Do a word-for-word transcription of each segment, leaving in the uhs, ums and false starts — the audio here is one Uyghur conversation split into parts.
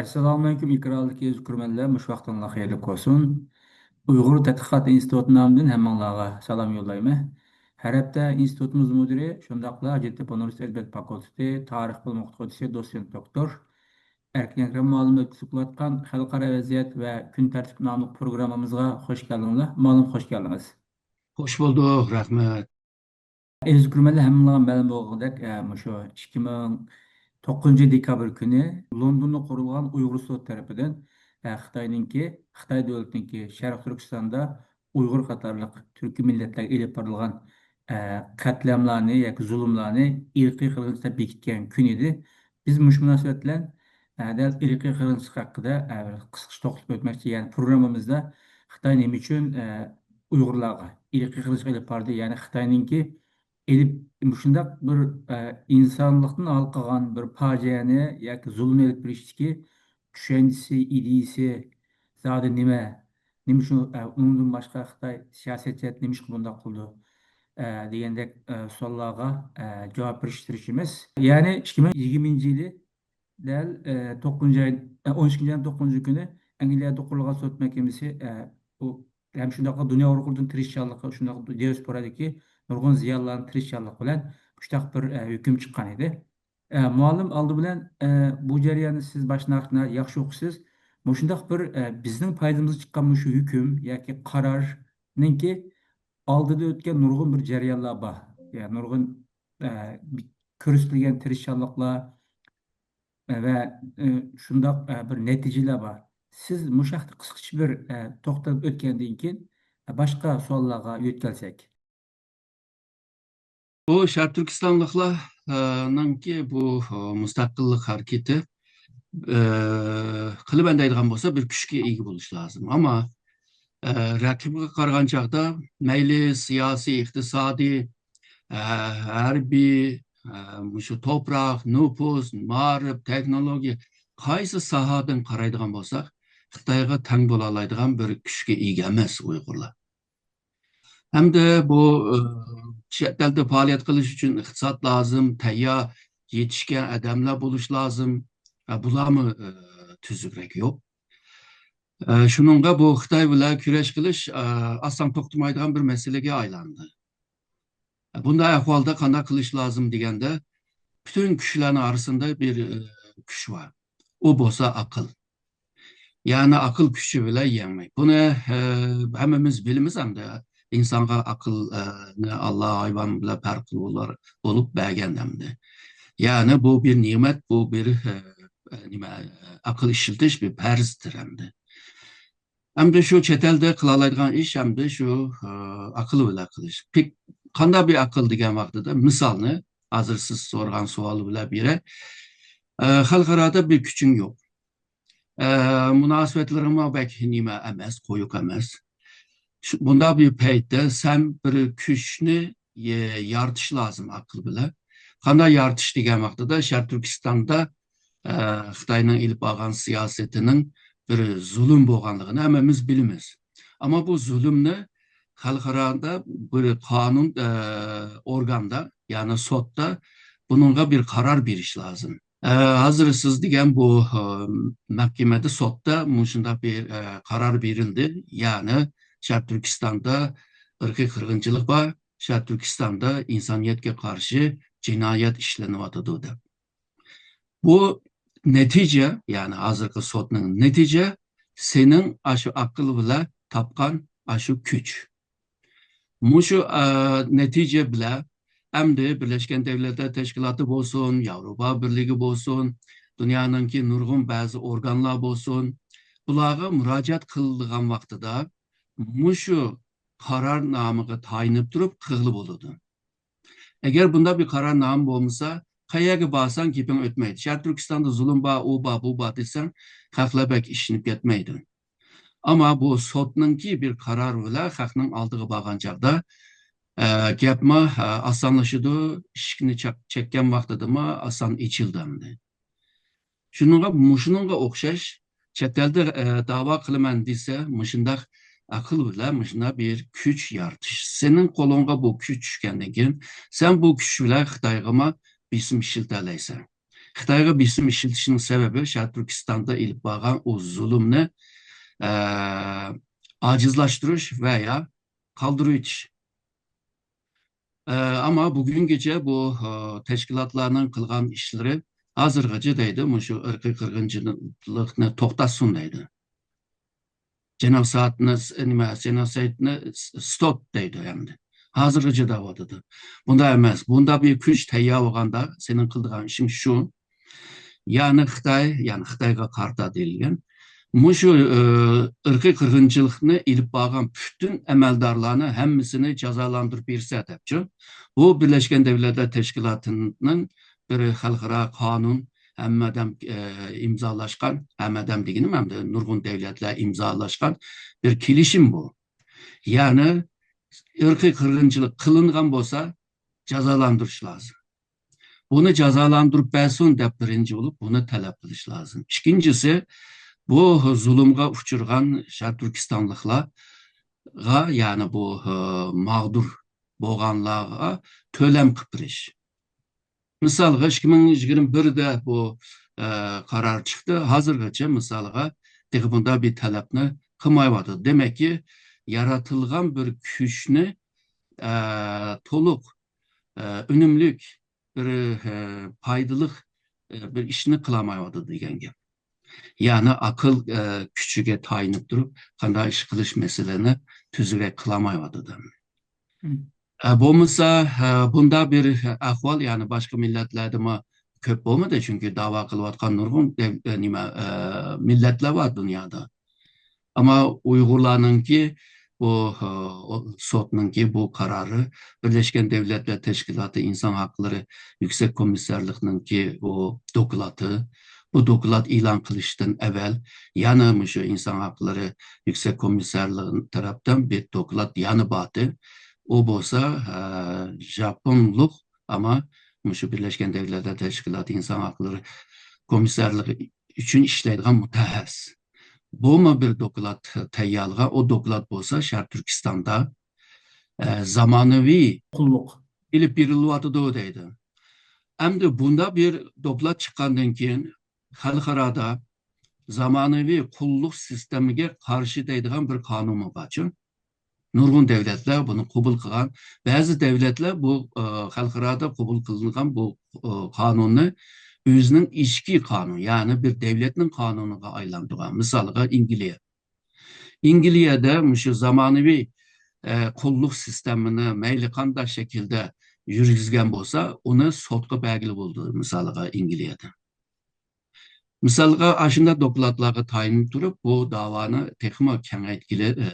ئەسسالامۇئەلەيكۇم، ئىكراملىق ئۆكۈرمەنلەر، مۇشۇ ۋاقتىڭلار خەيرلىك بولسۇن. ئۇيغۇر تەتقىقات ئىنستىتۇتى نامىدىن ھەممىڭلارغا سالام يوللايمەن. ھەر ھەپتە ئىنستىتۇتىمىز مۇدىرى، شۇنداقلا ھاجەتتېپە ئۇنىۋېرسىتېتى ئەدەبىيات فاكۇلتېتى تارىخ بۆلۈمى ئوقۇتقۇچىسى، دوتسېنت دوكتور ئەركىن ئەكرەم مۇئەللىم ئۆتكۈزۈپ كېلىۋاتقان خەلقئارا ۋەزىيەت ۋە كۈن تەرتىپ ناملىق پروگراممىمىزغا خوش كەلدىڭلار. مۇئەللىم، خوش كەلدىڭىز. خوش بولدۇق، رەھمەت. ئەزىز كۆرۈرمەنلەر، ھەممىڭلارغا مەلۇم بولغىنىدەك، ئە، مۇشۇ ئىككى مىڭ توققۇزىنچى دېكابىر كۈنى لوندوندا قۇرۇلغان ئۇيغۇر سوتى تەرىپىدىن، ئە، خىتاينىڭكى، خىتاي دۆلىتىنىڭكى شەرقىي تۈركىستاندا ئۇيغۇر قاتارلىق تۈركىي مىللەتلەرگە ئېلىپ بارىدىغان، ئە، قەتلىئاملارنى ياكى زۇلۇملارنى ئىرقىي قىرغىنچىلىق دەپ بېكىتكەن كۈن ئىدى. بىز مۇشۇ مۇناسىۋەت بىلەن، ئە، دەل ئىرقىي قىرغىنچىلىق ھەققىدە، ئە، بىر قىسقىچە توختىلىپ ئۆتمەكچى. يەنى پروگراممىمىزدا خىتاي نېمە ئۈچۈن، ئە، ئۇيغۇرلارغا ئىرقىي قىرغىنچىلىق ئېلىپ باردى. يەنى خىتاينىڭكى ئېلىپ، مۇشۇنداق بىر، ئە، ئىنسانلىقتىن ھالقىغان بىر پاجىئەنى ياكى زۇلۇمنى ئېلىپ بېرىشتىكى چۈشەنچىسى، ئىدىيىسى زادى نېمە؟ نېمە ئۈچۈن، ئە، ئۇنىڭدىن باشقا خىتاي سىياسەت جەھەتتە نېمە ئىشقا بۇنداق قىلىدۇ؟ ئە، دېگەندەك، ئە، سوئاللارغا، ئە، جاۋاب بېرىشكە تىرىشىمىز. يەنى ئىككى مىڭ يىگىرمىنچى يىلى دەل، ئە، توققۇزىنچى ئاي، ئە، ئون ئىككىنچى ئاينىڭ توققۇزىنچى كۈنى ئەنگلىيەدە قۇرۇلغان سوت مەھكىمىسى، ئە، بۇ ھەم شۇنداقلا دۇنيا ئۇيغۇرلىرىنىڭ تىرىشچانلىقى، شۇنداقلا دىياسپورادىكى نۇرغۇن زىيالىيلارنىڭ تىرىشچانلىقى بىلەن مۇشۇنداق بىر، ئە، ھۆكۈم چىققان ئىدى. ئە، مۇئەللىم، ئالدى بىلەن، ئە، بۇ جەرياننى سىز باشتىن ئاخىرىغا ياخشى ئوقۇسىز. مۇشۇنداق بىر، ئە، بىزنىڭ پايدىمىزغا چىققان مۇشۇ ھۆكۈم ياكى قارارنىڭكى ئالدىدا ئۆتكەن نۇرغۇن بىر جەريانلار بار. يا نۇرغۇن، ئە، كۆرسىتىلگەن تىرىشچانلىقلار، ئە، ۋە، ئە، شۇنداق، ئە، بىر نەتىجىلەر بار. سىز مۇشۇ ھەقتە قىسقىچە بىر، ئە، توختىلىپ ئۆتكەندىن كېيىن، ئە، باشقا سوئاللارغا يۆتكەلسەك. بۇ شەرقىي تۈركىستانلىقلارنىڭكى بۇ، ئە، مۇستەقىللىق ھەرىكىتى، ئە، قىلىمەن دەيدىغان بولسا، بىر كۈچكە ئىگە بولۇشى لازىم. ئەمما، ئە، رەقىبىگە قارىغان چاغدا مەيلى سىياسىي، ئىقتىسادىي، ئە، ھەربىي، ئە، مۇشۇ توپراق، نوپۇس، مائارىپ، تېخنولوگىيە، قايسى ساھەدىن قارايدىغان بولساق، خىتايغا تەڭ بولالايدىغان بىر كۈچكە ئىگە ئەمەس ئۇيغۇرلار. ھەمدە بۇ، ئە، چەت ئەلدە پائالىيەت قىلىش ئۈچۈن ئىقتىساد لازىم، تەييار يېتىشكەن ئادەملەر بولۇش لازىم. ئە، بۇلارمۇ، ئە، تۈزۈكرەك يوق. ئە، شۇنىڭغا بۇ خىتاي بىلەن كۈرەش قىلىش، ئە، ئاسان توختىمايدىغان بىر مەسىلىگە ئايلاندى. بۇنداق ئەھۋالدا قانداق قىلىش لازىم دېگەندە، پۈتۈن كۈچلەرنىڭ ئارىسىندا بىر، ئە، كۈچ بار. ئۇ بولسا ئەقىل. يەنى ئەقىل كۈچى بىلەن يەڭمەك. بۇنى، ئە، ھەممىمىز بىلىمىز ئەمدى. ئىنسانغا ئەقىل، ئە، نى ئاللا ھايۋان بىلەن پەرق قىلىۋالار بولۇپ بەرگەن ئەمدى. يەنى بۇ بىر نېمەت، بۇ بىر، ئە، نېمە، ئەقىل ئىشلىتىش بىر پەرزدۇر ئەمدى. ئەمدى شۇ چەت ئەلدە قىلالايدىغان ئىش ئەمدى شۇ، ئە، ئەقىل بىلەن قىلىش. پىك-، قانداق بىر ئەقىل دېگەن ۋاقتىدا مىسالنى ھازىر سىز سورىغان سوئال بىلەن بېرەي. ئە، خەلقئارادا بىر كۈچۈڭ يوق. ئە، مۇناسىۋەتلىرىڭمۇ بەك نېمە ئەمەس، قويۇق ئەمەس. شۇ، بۇنداق بىر پەيتتە سەن بىر كۈچنى يە-، يارىتىش لازىم ئەقىل بىلەن. قانداق يارىتىش دېگەن ۋاقتىدا شەرقىي تۈركىستاندا، ئە، خىتاينىڭ ئېلىپ بارغان سىياسىتىنىڭ بىر زۇلۇم بولغانلىقىنى ھەممىمىز بىلىمىز. ئەمما بۇ زۇلۇمنى خەلقئارادا بىر قانۇن، ئە، ئورگاندا، يەنى سوتتا بۇنىڭغا بىر قارار بېرىش لازىم. ئە، ھازىر سىز دېگەن بۇ، ئە، مەھكىمەدە، سوتتا مۇشۇنداق بىر، ئە، قارار بېرىلدى. يەنى شەرقىي تۈركىستاندا ئىرقىي قىرغىنچىلىق بار، شەرقىي تۈركىستاندا ئىنسانىيەتكە قارشى جىنايەت ئىشلىنىۋاتىدۇ دەپ. بۇ نەتىجە، يەنى ھازىرقى سوتنىڭ نەتىجە سېنىڭ ئاشۇ ئەقىل بىلەن تاپقان ئاشۇ كۈچ. مۇشۇ، ئە، نەتىجە بىلەن ئەمدى بىرلەشكەن دەۋلەتلەر تەشكىلاتى بولسۇن، ياۋروپا بىرلىكى بولسۇن، دۇنيانىڭكى نۇرغۇن بەزى ئورگانلار بولسۇن، بۇلارغا مۇراجىئەت قىلىدىغان ۋاقتىدا مۇشۇ قارارنامىغا تايىنىپ تۇرۇپ قىلغىلى بولىدۇ. ئەگەر بۇنداق بىر قارارنامە بولمىسا، قەيەرگە بارساڭ گېپىڭ ئۆتمەيدۇ. شەرقىي تۈركىستاندا زۇلۇم بار، ئۇ بار، بۇ بار دېسەڭ، خەقلەر بەك ئىشىنىپ كەتمەيدۇ. ئەمما بۇ سوتنىڭكى بىر قارارى بىلەن خەقنىڭ ئالدىغا بارغان چاغدا، ئە، گەپمۇ، ئە، ئاسانلىشىدۇ، ئىشىكنى چەك-، چەككەن ۋاقتىدىمۇ ئاسان ئېچىلدى ئەمدى. شۇنىڭغا، مۇشۇنىڭغا ئوخشاش، چەت ئەلدە، ئە، داۋا قىلىمەن دېسە، مۇشۇنداق ئەقىل بىلەن مۇشۇنداق بىر كۈچ يارىتىش. سېنىڭ قولۇڭغا بۇ كۈچ چۈشكەندىن كېيىن، سەن بۇ كۈچ بىلەن خىتايغىمۇ بېسىم ئىشلىتەلەيسەن. خىتايغا بېسىم ئىشلىتىشنىڭ سەۋەبى شەرقىي تۈركىستاندا ئېلىپ بارغان ئۇ زۇلۇمنى، ئە، ئاجىزلاشتۇرۇش ۋە يا قالدۇرۇۋېتىش. ئە، ئەمما بۈگۈنگىچە بۇ، ئە، تەشكىلاتلارنىڭ قىلغان ئىشلىرى ھازىرغىچە دەيدۇ، مۇشۇ ئىرقىي قىرغىنچىلىقنى توختاتسۇن دەيدۇ. جېنوسايدنى، نېمە، جېنوسايدنى ستوپ دەيدۇ ئەمدى. ھازىرغىچە دەۋاتىدۇ. بۇنداق ئەمەس. بۇنداق بىر كۈچ تەييار بولغاندا سېنىڭ قىلىدىغان ئىشىڭ شۇ. يەنى خىتاي، يەنى خىتايغا قارىتا دېيىلگەن. مۇشۇ، ئى، ئىرقىي قىرغىنچىلىقنى ئېلىپ بارغان پۈتۈن ئەمەلدارلارنى ھەممىسىنى جازالاندۇرۇپ بېرسە دەپچۇ. بۇ بىرلەشكەن دۆلەتلەر تەشكىلاتىنىڭ بىر خەلقئارا قانۇن، ھەممە ئادەم، ئى، ئىمزالاشقان، ھەممە ئادەم دېگىنىم ئەمدى نۇرغۇن دۆلەتلەر ئىمزالاشقان بىر كېلىشىم بۇ. يەنى ئىرقىي قىرغىنچىلىق قىلىنغان بولسا جازالاندۇرۇش لازىم. بۇنى جازالاندۇرۇپ بەرسۇن دەپ بىرىنچى بولۇپ بۇنى تەلەپ قىلىش لازىم. ئىككىنچىسى، بۇ زۇلۇمغا ئۇچرىغان شەرقىي تۈركىستانلىقلارغا، يەنى بۇ، ئى، ماغدۇر بولغانلارغا تۆلەم قىلىپ بېرىش. مىسالغا، ئىككى مىڭ يىگىرمە بىردە بۇ، ئە، قارار چىقتى. ھازىرغىچە، مىسالغا، تېخى بۇنداق بىر تەلەپنى قىلمايۋاتىدۇ. دېمەككى، يارىتىلغان بىر كۈچنى، ئە، تولۇق، ئە، ئۈنۈملۈك بىر، ئە، پايدىلىق، ئە، بىر ئىشنى قىلالمايۋاتىدۇ دېگەن گەپ. يەنى ئاقىل، ئە، كۈچىگە تايىنىپ تۇرۇپ، قانداق ئىش قىلىش مەسىلىنى تۈزۈكرەك قىلالمايۋاتىدۇ. مم. ئە، بولمىسا، ئە، بۇنداق بىر ئەھۋال، يەنى باشقا مىللەتلەردىمۇ كۆپ بولمىدى، چۈنكى داۋا قىلىۋاتقان نۇرغۇن دەل-، ئە، نېمە، ئە، مىللەتلەر بار دۇنيادا. ئەمما ئۇيغۇرلارنىڭكى بۇ، ئە، سوتنىڭكى بۇ قارارى بىرلەشكەن دۆلەتلەر تەشكىلاتى ئىنسان ھەقلىرى يۈكسەك كومىسسارلىقىنىڭكى بۇ دوكلاتى، بۇ دوكلات ئېلان قىلىشتىن ئەۋەل يەنە مۇشۇ ئىنسان ھەقلىرى يۈكسەك كومىسسارلىقى تەرەپتىن بىر دوكلات يەنە باردى. ئۇ بولسا، ئە، ژاپونلۇق، ئەمما مۇشۇ بىرلەشكەن دۆلەتلەر تەشكىلاتى ئىنسان ھەقلىرى كومىسسارلىقى ئۈچۈن ئىشلەيدىغان مۇتەخەسسىس. بۇمۇ بىر دوكلات تەييارلىغان. ئۇ دوكلات بولسا شەرقىي تۈركىستاندا، ئە، زامانىۋى قۇللۇق ئېلىپ بېرىلىۋاتىدۇ دەيدۇ. ئەمدى بۇنداق بىر دوكلات چىققاندىن كېيىن خەلقئارادا زامانىۋى قۇللۇق سىستېمىگە قارشى دەيدىغان بىر قانۇنمۇ بارچۇ. نۇرغۇن دۆلەتلەر بۇنى قوبۇل قىلغان. بەزى دۆلەتلەر بۇ، ئە، خەلقئارادا قوبۇل قىلىنغان بۇ، ئە، قانۇننى ئۆزىنىڭ ئىچكى قانۇن، يەنى بىر دۆلەتنىڭ قانۇنىغا ئايلاندۇرغان. مىسالغا، ئىنگلىيە. ئىنگلىيەدە مۇشۇ زامانىۋى، ئە، قۇللۇق سىستېمىنى مەيلى قانداق شەكىلدە يۈرگۈزگەن بولسا، ئۇنى سوتقا بەرگىلى بولىدۇ، مىسالغا، ئىنگلىيەدە. مىسالغا، ئاشۇنداق دوكلاتلارغا تايىنىپ تۇرۇپ، بۇ داۋانى تېخىمۇ كېڭەيتكىلى، ئە،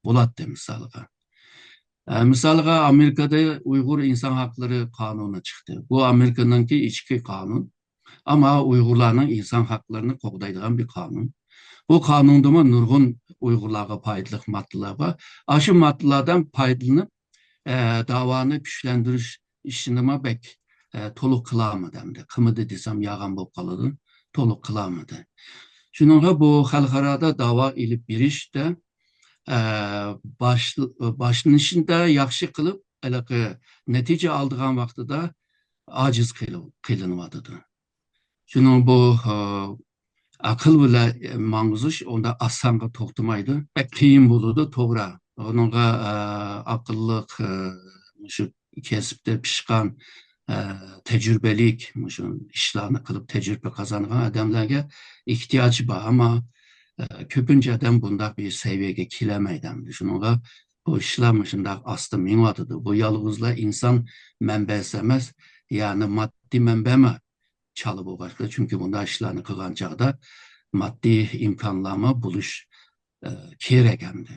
بولاتتى، مىسالغا. ئە، مىسالغا، ئامېرىكىدا ئۇيغۇر ئىنسان ھەقلىرى قانۇنى چىقتى. بۇ ئامېرىكىنىڭكى ئىچكى قانۇن. ئەمما ئۇيغۇرلارنىڭ ئىنسان ھەقلىرىنى قوغدايدىغان بىر قانۇن. بۇ قانۇندىمۇ نۇرغۇن ئۇيغۇرلارغا پايدىلىق ماددىلار بار. ئاشۇ ماددىلاردىن پايدىلىنىپ، ئە، داۋانى كۈچلەندۈرۈش ئىشىنىمۇ بەك، ئە، تولۇق قىلالمىدى ئەمدى. قىلمىدى دېسەم يالغان بولۇپ قالىدۇ. تولۇق قىلالمىدى. شۇنىڭغا بۇ خەلقئارادا داۋا ئېلىپ بېرىشتە، ئە، باش-، باشلىنىشىدا ياخشى قىلىپ، ھېلىقى نەتىجە ئالىدىغان ۋاقتىدا ئاجىز قىلىنىۋاتىدۇ. شۇنىڭ بۇ، ئە، ئەقىل بىلەن ماڭغۇزۇش ئۇنداق ئاسانغا توختىمايدۇ. بەك قىيىن بولىدۇ، توغرا. ئۇنىڭغا، ئە، ئاقىللىق، ئە، مۇشۇ كەسىپتە پىشقان، ئە، تەجرىبىلىك، مۇشۇ ئىشلارنى قىلىپ تەجرىبە قازانغان ئادەملەرگە ئېھتىياج بار. ئەمما، ئە، كۆپىنچە ئادەم بۇنداق بىر سەۋىيەگە كېلەلمەيدۇ ئەمدى. شۇنىڭغا بۇ ئىشلار مۇشۇنداق ئاستا مېڭىۋاتىدۇ. بۇ يالغۇزلا ئىنسان مەنبەسى ئەمەس، يەنى ماددىي مەنبەمۇ چالا بولغاچقا، چۈنكى بۇنداق ئىشلارنى قىلغان چاغدا ماددىي ئىمكانلارمۇ بولۇش، ئە، كېرەك ئەمدى.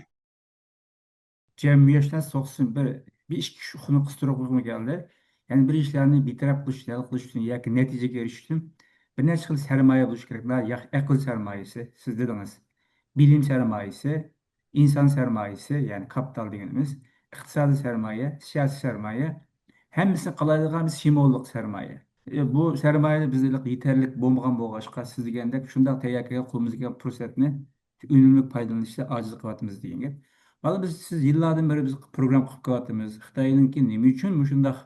جەمئىيەتنى سوقسۇن بىر، بىر ئىككى ئۇقۇمنى قىستۇرۇپ قويغۇم كەلدى. يەنى بىر ئىشلارنى بىر تەرەپ قىلىش، ھەل قىلىش ئۈچۈن ياكى نەتىجىگە ئېرىشىش ئۈچۈن بىر نەچچە خىل سەرمايە بولۇشى كېرەك. ياخ-، ئەقىل سەرمايىسى، سىز دېدىڭىز. بىلىم سەرمايىسى، ئىنسان سەرمايىسى، يەنى كاپىتال دېگىنىمىز، ئىقتىسادىي سەرمايە، سىياسىي سەرمايە، ھەممىسىنى قىلالايدىغان بىر سىمۋوللۇق سەرمايە. ئە، بۇ سەرمايە بىزدە يېتەرلىك بولمىغان بولغاچقا، سىز دېگەندەك شۇنداق تەيياركەن قولىمىزدىكى پۇرسەتنى ئۈنۈملۈك پايدىلىنىشتا ئاجىز قىلىۋاتىمىز دېگەن گەپ. مانا بىز، سىز يىللاردىن بېرى بىز پروگرامما قىلىپ كېلىۋاتىمىز. خىتاينىڭكى نېمە ئۈچۈن مۇشۇنداق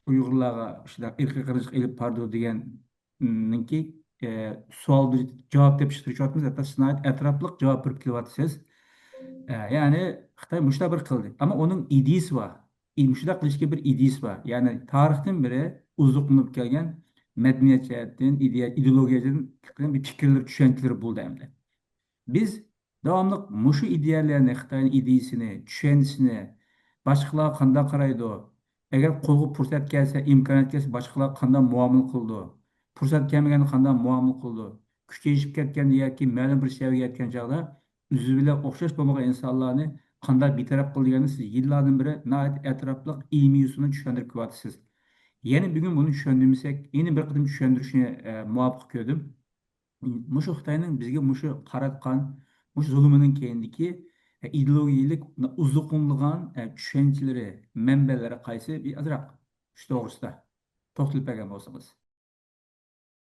ئۇيغۇرلارغا شۇنداق ئىرقىي قىرغىنچىلىق ئېلىپ بارىدۇ دېگەن نىڭكى، ئە، سوئال، جاۋاب تېپىشقا تىرىشىۋاتىمىز، ھەتتا سىز ناھايىتى ئەتراپلىق جاۋاب بېرىپ كېلىۋاتىسىز. ئە، يەنى خىتاي مۇشۇنداق بىر قىلدى. ئەمما ئۇنىڭ ئىدىيىسى بار. ئى، مۇشۇنداق قىلىشقا بىر ئىدىيىسى بار. يەنى تارىختىن بېرى ئوزۇقلىنىپ كەلگەن مەدەنىيەت جەھەتتىن، ئىدىيە، ئىدېئولوگىيە جەھەتتىن بىر پىكىرلىرى، چۈشەنچىلىرى بولدى ئەمدى. بىز داۋاملىق مۇشۇ ئىدىيەلەرنى، خىتاينىڭ ئىدىيىسىنى، چۈشەنچىسىنى، باشقىلارغا قانداق قارايدۇ، ئەگەر قولغا پۇرسەت كەلسە، ئىمكانىيەت كەلسە، باشقىلارغا قانداق مۇئامىلە قىلىدۇ، پۇرسەت كەلمىگەندە قانداق مۇئامىلە قىلىدۇ، كۈچ تېشىپ كەتكەندە ياكى مەلۇم بىر سەۋىيەگە يەتكەن چاغدا ئۆزى بىلەن ئوخشاش بولمىغان ئىنسانلارنى قانداق بىتەرەپ قىلىدۇ دېگەننى سىز يىللاردىن بېرى ناھايىتى ئەتراپلىق، ئىلمىي يوسۇندا چۈشەندۈرۈپ كېلىۋاتىسىز. يەنە بۈگۈن بۇنى چۈشەندۈرمىسەك، يەنە بىر قېتىم چۈشەندۈرۈشنى، ئە، مۇۋاپىق كۆردۈم. مۇشۇ خىتاينىڭ بىزگە مۇشۇ قاراتقان، مۇشۇ زۇلۇمىنىڭ كەينىدىكى، ئە، ئىدېئولوگىيەلىك ئوزۇقلىنىدىغان، ئە، چۈشەنچىلىرى، مەنبەلىرى قايسى؟ بىر ئازراق شۇ توغرىسىدا توختىلىپ بەرگەن بولسىڭىز.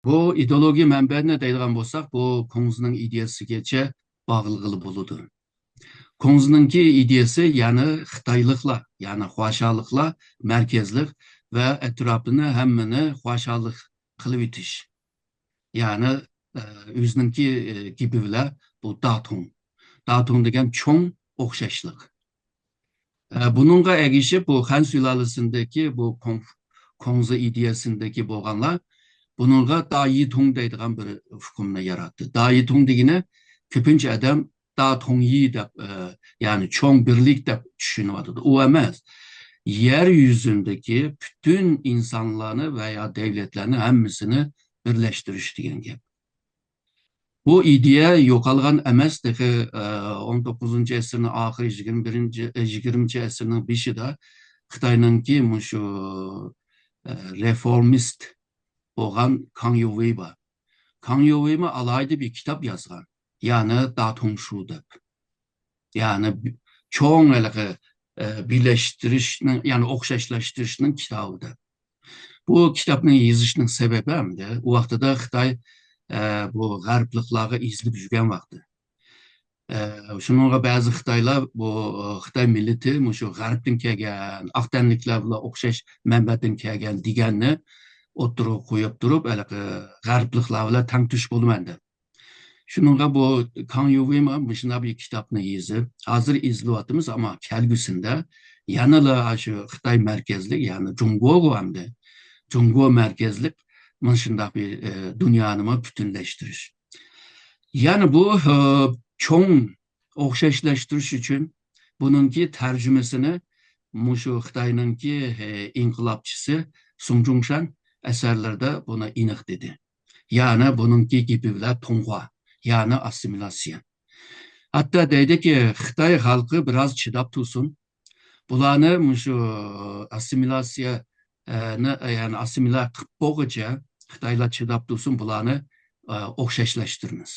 بۇ ئىدېئولوگىيە مەنبەنى دەيدىغان بولساق، بۇ كۇڭزىنىڭ ئىدىيەسىگىچە باغلىغىلى بولىدۇ. كۇڭزىنىڭكى ئىدىيەسى، يەنى خىتايلىقلار، يەنى خۇاشالىقلار مەركەزلىك ۋە ئەتراپىنى ھەممىنى خۇاشالىق قىلىۋېتىش. يەنى، ئە، ئۆزىنىڭكى، ئە، گېپى بىلەن بۇ داتۇڭ. داتۇڭ دېگەن چوڭ ئوخشاشلىق. ئە، بۇنىڭغا ئەگىشىپ، بۇ خەن سۇلالىسىندىكى بۇ كۇڭ-، كۇڭزى ئىدىيەسىندىكى بولغانلار بۇنىڭغا دايىتۇڭ دەيدىغان بىر ئۇقۇمنى ياراتتى. دايىتۇڭ دېگىنى كۆپىنچە ئادەم داتۇڭيى دەپ، ئە، يەنى چوڭ بىرلىك دەپ چۈشىنىۋاتىدۇ. ئۇ ئەمەس. يەر يۈزىدىكى پۈتۈن ئىنسانلارنى ۋە يا دەۋلەتلەرنى ھەممىسىنى بىرلەشتۈرۈش دېگەن گەپ. بۇ ئىدىيە يوقالغان ئەمەس، تېخى، ئە، ئون توققۇزىنچى ئەسىرنىڭ ئاخىرى، يىگىرمە بىرىنچى، ئە، يىگىرمىنچى ئەسىرنىڭ بېشىدا خىتاينىڭكى مۇشۇ، ئە، رېفورمىست بولغان كاڭ يۇۋېي بار. كاڭ يۇۋېيمۇ ئالاھىدە بىر كىتاب يازغان. يەنى داتۇڭشۇ دەپ. يەنى بى-، چوڭ ھېلىقى، ئە، بىرلەشتۈرۈشنىڭ، يەنى ئوخشاشلاشتۇرۇشنىڭ كىتابى دەپ. بۇ كىتابنى يېزىشنىڭ سەۋەبى ئەمدى ئۇ ۋاقتىدا خىتاي، ئە، بۇ غەربلىكلارغا ئېزىلىپ يۈرگەن ۋاقتى. ئە، شۇنىڭغا بەزى خىتايلار بۇ، ئە، خىتاي مىللىتى مۇشۇ غەربتىن كەلگەن، ئاق تەنلىكلەر بىلەن ئوخشاش مەنبەدىن كەلگەن دېگەننى ئوتتۇرىغا قويۇپ تۇرۇپ، ھېلىقى غەربلىكلار بىلەن تەڭتۇش بولىمەن دەپ. شۇنىڭغا بۇ كاڭ يۇۋېيمۇ مۇشۇنداق بىر كىتابنى يېزىپ، ھازىر ئېزىلىۋاتىمىز، ئەمما كەلگۈسىندە يەنىلا شۇ خىتاي مەركەزلىك، يەنى جۇڭگوغۇ ئەمدى، جۇڭگو مەركەزلىك مۇشۇنداق بىر، ئە، دۇنيانىمۇ پۈتۈنلەشتۈرۈش. يەنى بۇ، ئە، چوڭ ئوخشاشلاشتۇرۇش ئۈچۈن بۇنىڭكى تەرجىمىسىنى مۇشۇ خىتاينىڭكى، ئە، ئىنقىلابچىسى سۇڭ جۇڭشەن ئەسەرلىرىدە بۇنى ئېنىق دېدى. يەنى بۇنىڭكى گېپى بىلەن تۇڭخۇا، يەنى ئاسسىمىلياتسىيە. ھەتتا دەيدىكى، خىتاي خەلقى بىراز چىداپ تۇرسۇن. بۇلارنى مۇشۇ ئاسسىمىلياتسىيە، ئە، نى، يەنى ئاسسىمىلياتسىيە قىلىپ بولغۇچە خىتايلار چىداپ تۇرسۇن، بۇلارنى، ئە، ئوخشاشلاشتۇرىمىز.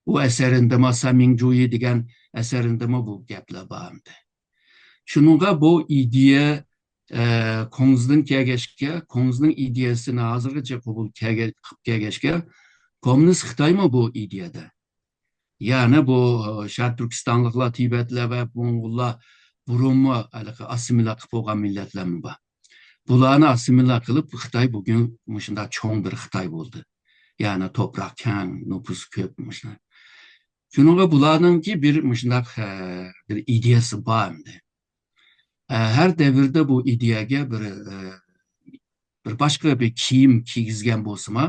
ئۇ ئەسەرىندىمۇ، سەن مىڭجۇيى دېگەن ئەسەرىندىمۇ بۇ گەپلەر بار ئەمدى. شۇنىڭغا بۇ ئىدىيە، ئە، كۇڭزىدىن كەلگەچكە، كۇڭزىنىڭ ئىدىيەسىنى ھازىرغىچە قوبۇل كەلگە-، قىلىپ كەلگەچكە، كوممۇنىست خىتايمۇ بۇ ئىدىيەدە. يەنى بۇ، ئە، شەرقىي تۈركىستانلىقلار، تىبەتلەر ۋە موڭغۇللار بۇرۇنمۇ ھېلىقى ئاسسىمىلياتسىيە قىلىپ بولغان مىللەتلەرمۇ بار. بۇلارنى ئاسسىمىلياتسىيە قىلىپ، خىتاي بۈگۈن مۇشۇنداق چوڭ بىر خىتاي بولدى. يەنى توپراق كەڭ، نوپۇس كۆپ، مۇشۇنداق. شۇنىڭغا بۇلارنىڭكى بىر مۇشۇنداق، ئە، بىر ئىدىيەسى بار ئەمدى. ئە، ھەر دەۋردە بۇ ئىدىيەگە بىر، ئە، بىر باشقا بىر كىيىم كىيگۈزگەن بولسىمۇ،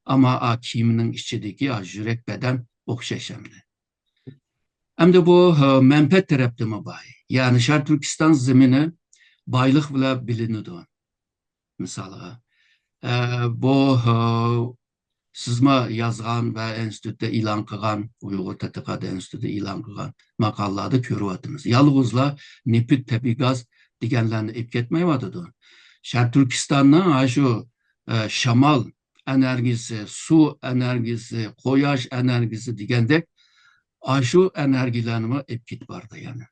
ئەمما ئا كىيىمنىڭ ئىچىدىكى ئا يۈرەك بەدەن ئوخشاش ئەمدى. ئەمدى بۇ، ئە، مەنپەئەت تەرەپتىمۇ بار. يەنى شەرقىي تۈركىستان زېمىنى بايلىق بىلەن بىلىنىدۇ. مىسالغا، ئە، بۇ، ئە، سىزمۇ يازغان ۋە ئىنستىتۇتتا ئېلان قىلغان، ئۇيغۇر تەتقىقات ئىنستىتۇتى ئېلان قىلغان ماقالىلاردا كۆرۈۋاتىمىز. يالغۇزلا نېفىت، تەبىئىي گاز دېگەنلەرنى ئېلىپ كەتمەيۋاتىدۇ. شەرقىي تۈركىستاننىڭ ھە شۇ، ئە، شامال ئېنېرگىيىسى، سۇ ئېنېرگىيىسى، قۇياش ئېنېرگىيىسى دېگەندەك، ئاشۇ ئېنېرگىيەلەرنىمۇ ئېلىپ كېتىپ بارىدۇ يەنە.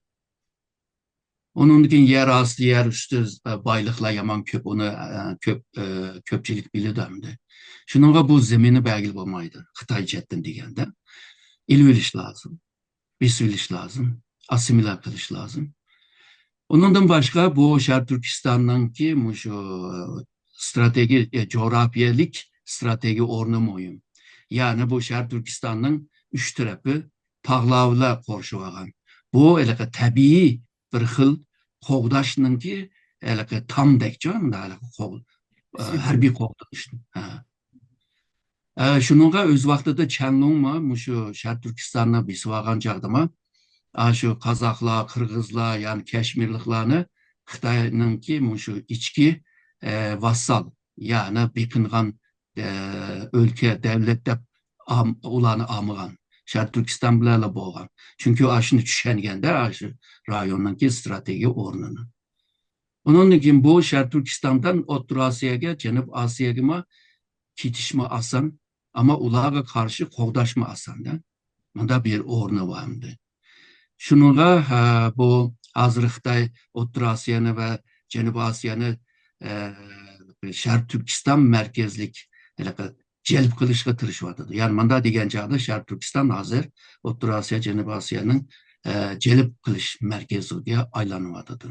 ئۇنىڭدىن كېيىن يەر ئاستى، يەر ئۈستى، ئە، بايلىقلار يامان كۆپ، ئۇنى، ئە، كۆپ، ئە، كۆپچىلىك بىلىدۇ ئەمدى. شۇنىڭغا بۇ زېمىننى بەرگىلى بولمايدۇ. خىتاي جەھەتتىن دېگەندە، ئېلىۋېلىش لازىم، بېسىۋېلىش لازىم، ئاسسىمىلياتسىيە قىلىش لازىم. ئۇنىڭدىن باشقا بۇ شەرقىي تۈركىستاننىڭكى مۇشۇ ستراتېگىيە، ئە، جۇغراپىيەلىك ئىستراتېگىيە ئورنى مۇھىم. يەنى بۇ شەرقىي تۈركىستاننىڭ ئۈچ تەرىپى تاغلار بىلەن قورشىۋالغان. بۇ ھېلىقى تەبىئىي بىر خىل قوغداشنىڭكى ھېلىقى تامدەكچۇ، مۇنداق ھېلىقى قوغ-، ئە، ھەربىي قوغدىنىش. ھە. ئە، شۇنىڭغا ئۆز ۋاقتىدا چيەنلۇڭمۇ مۇشۇ شەرقىي تۈركىستاننى بېسىۋالغان چاغدىمۇ، ئا، شۇ قازاقلار، قىرغىزلار، يەنى كەشمىرلىقلارنى خىتاينىڭكى مۇشۇ ئىچكى، ئە، ۋاسسال، يەنى بېقىنغان، ئە، ئۆلكە، دەۋلەت دەپ ئام-، ئۇلارنى ئالمىغان. شەرقىي تۈركىستان بىلەنلا بولغان. چۈنكى ئاشۇنى چۈشەنگەندە، ئاشۇ رايوننىڭكى ئىستراتېگىيە ئورنىنى. ئۇنىڭدىن كېيىن بۇ شەرقىي تۈركىستاندىن ئوتتۇرا ئاسىياگە، جەنۇب ئاسىياگىمۇ كېتىشمۇ ئاسان، ئەمما ئۇلارغا قارشى قوغداشمۇ ئاساندا. مۇندا بىر ئورنى بار ئەمدى. شۇنىڭغا، ھە، بۇ ھازىر خىتاي ئوتتۇرا ئاسىيانى ۋە جەنۇبىي ئاسىيانى، ئە، شەرقىي تۈركىستان مەركەزلىك ھېلىقى جەلپ قىلىشقا تىرىشىۋاتىدۇ. يەنى مۇنداق دېگەن چاغدا شەرقىي تۈركىستان ھازىر ئوتتۇرا ئاسىيا، جەنۇبىي ئاسىيانىڭ، ئە، جەلپ قىلىش مەركىزىگە ئايلىنىۋاتىدۇ.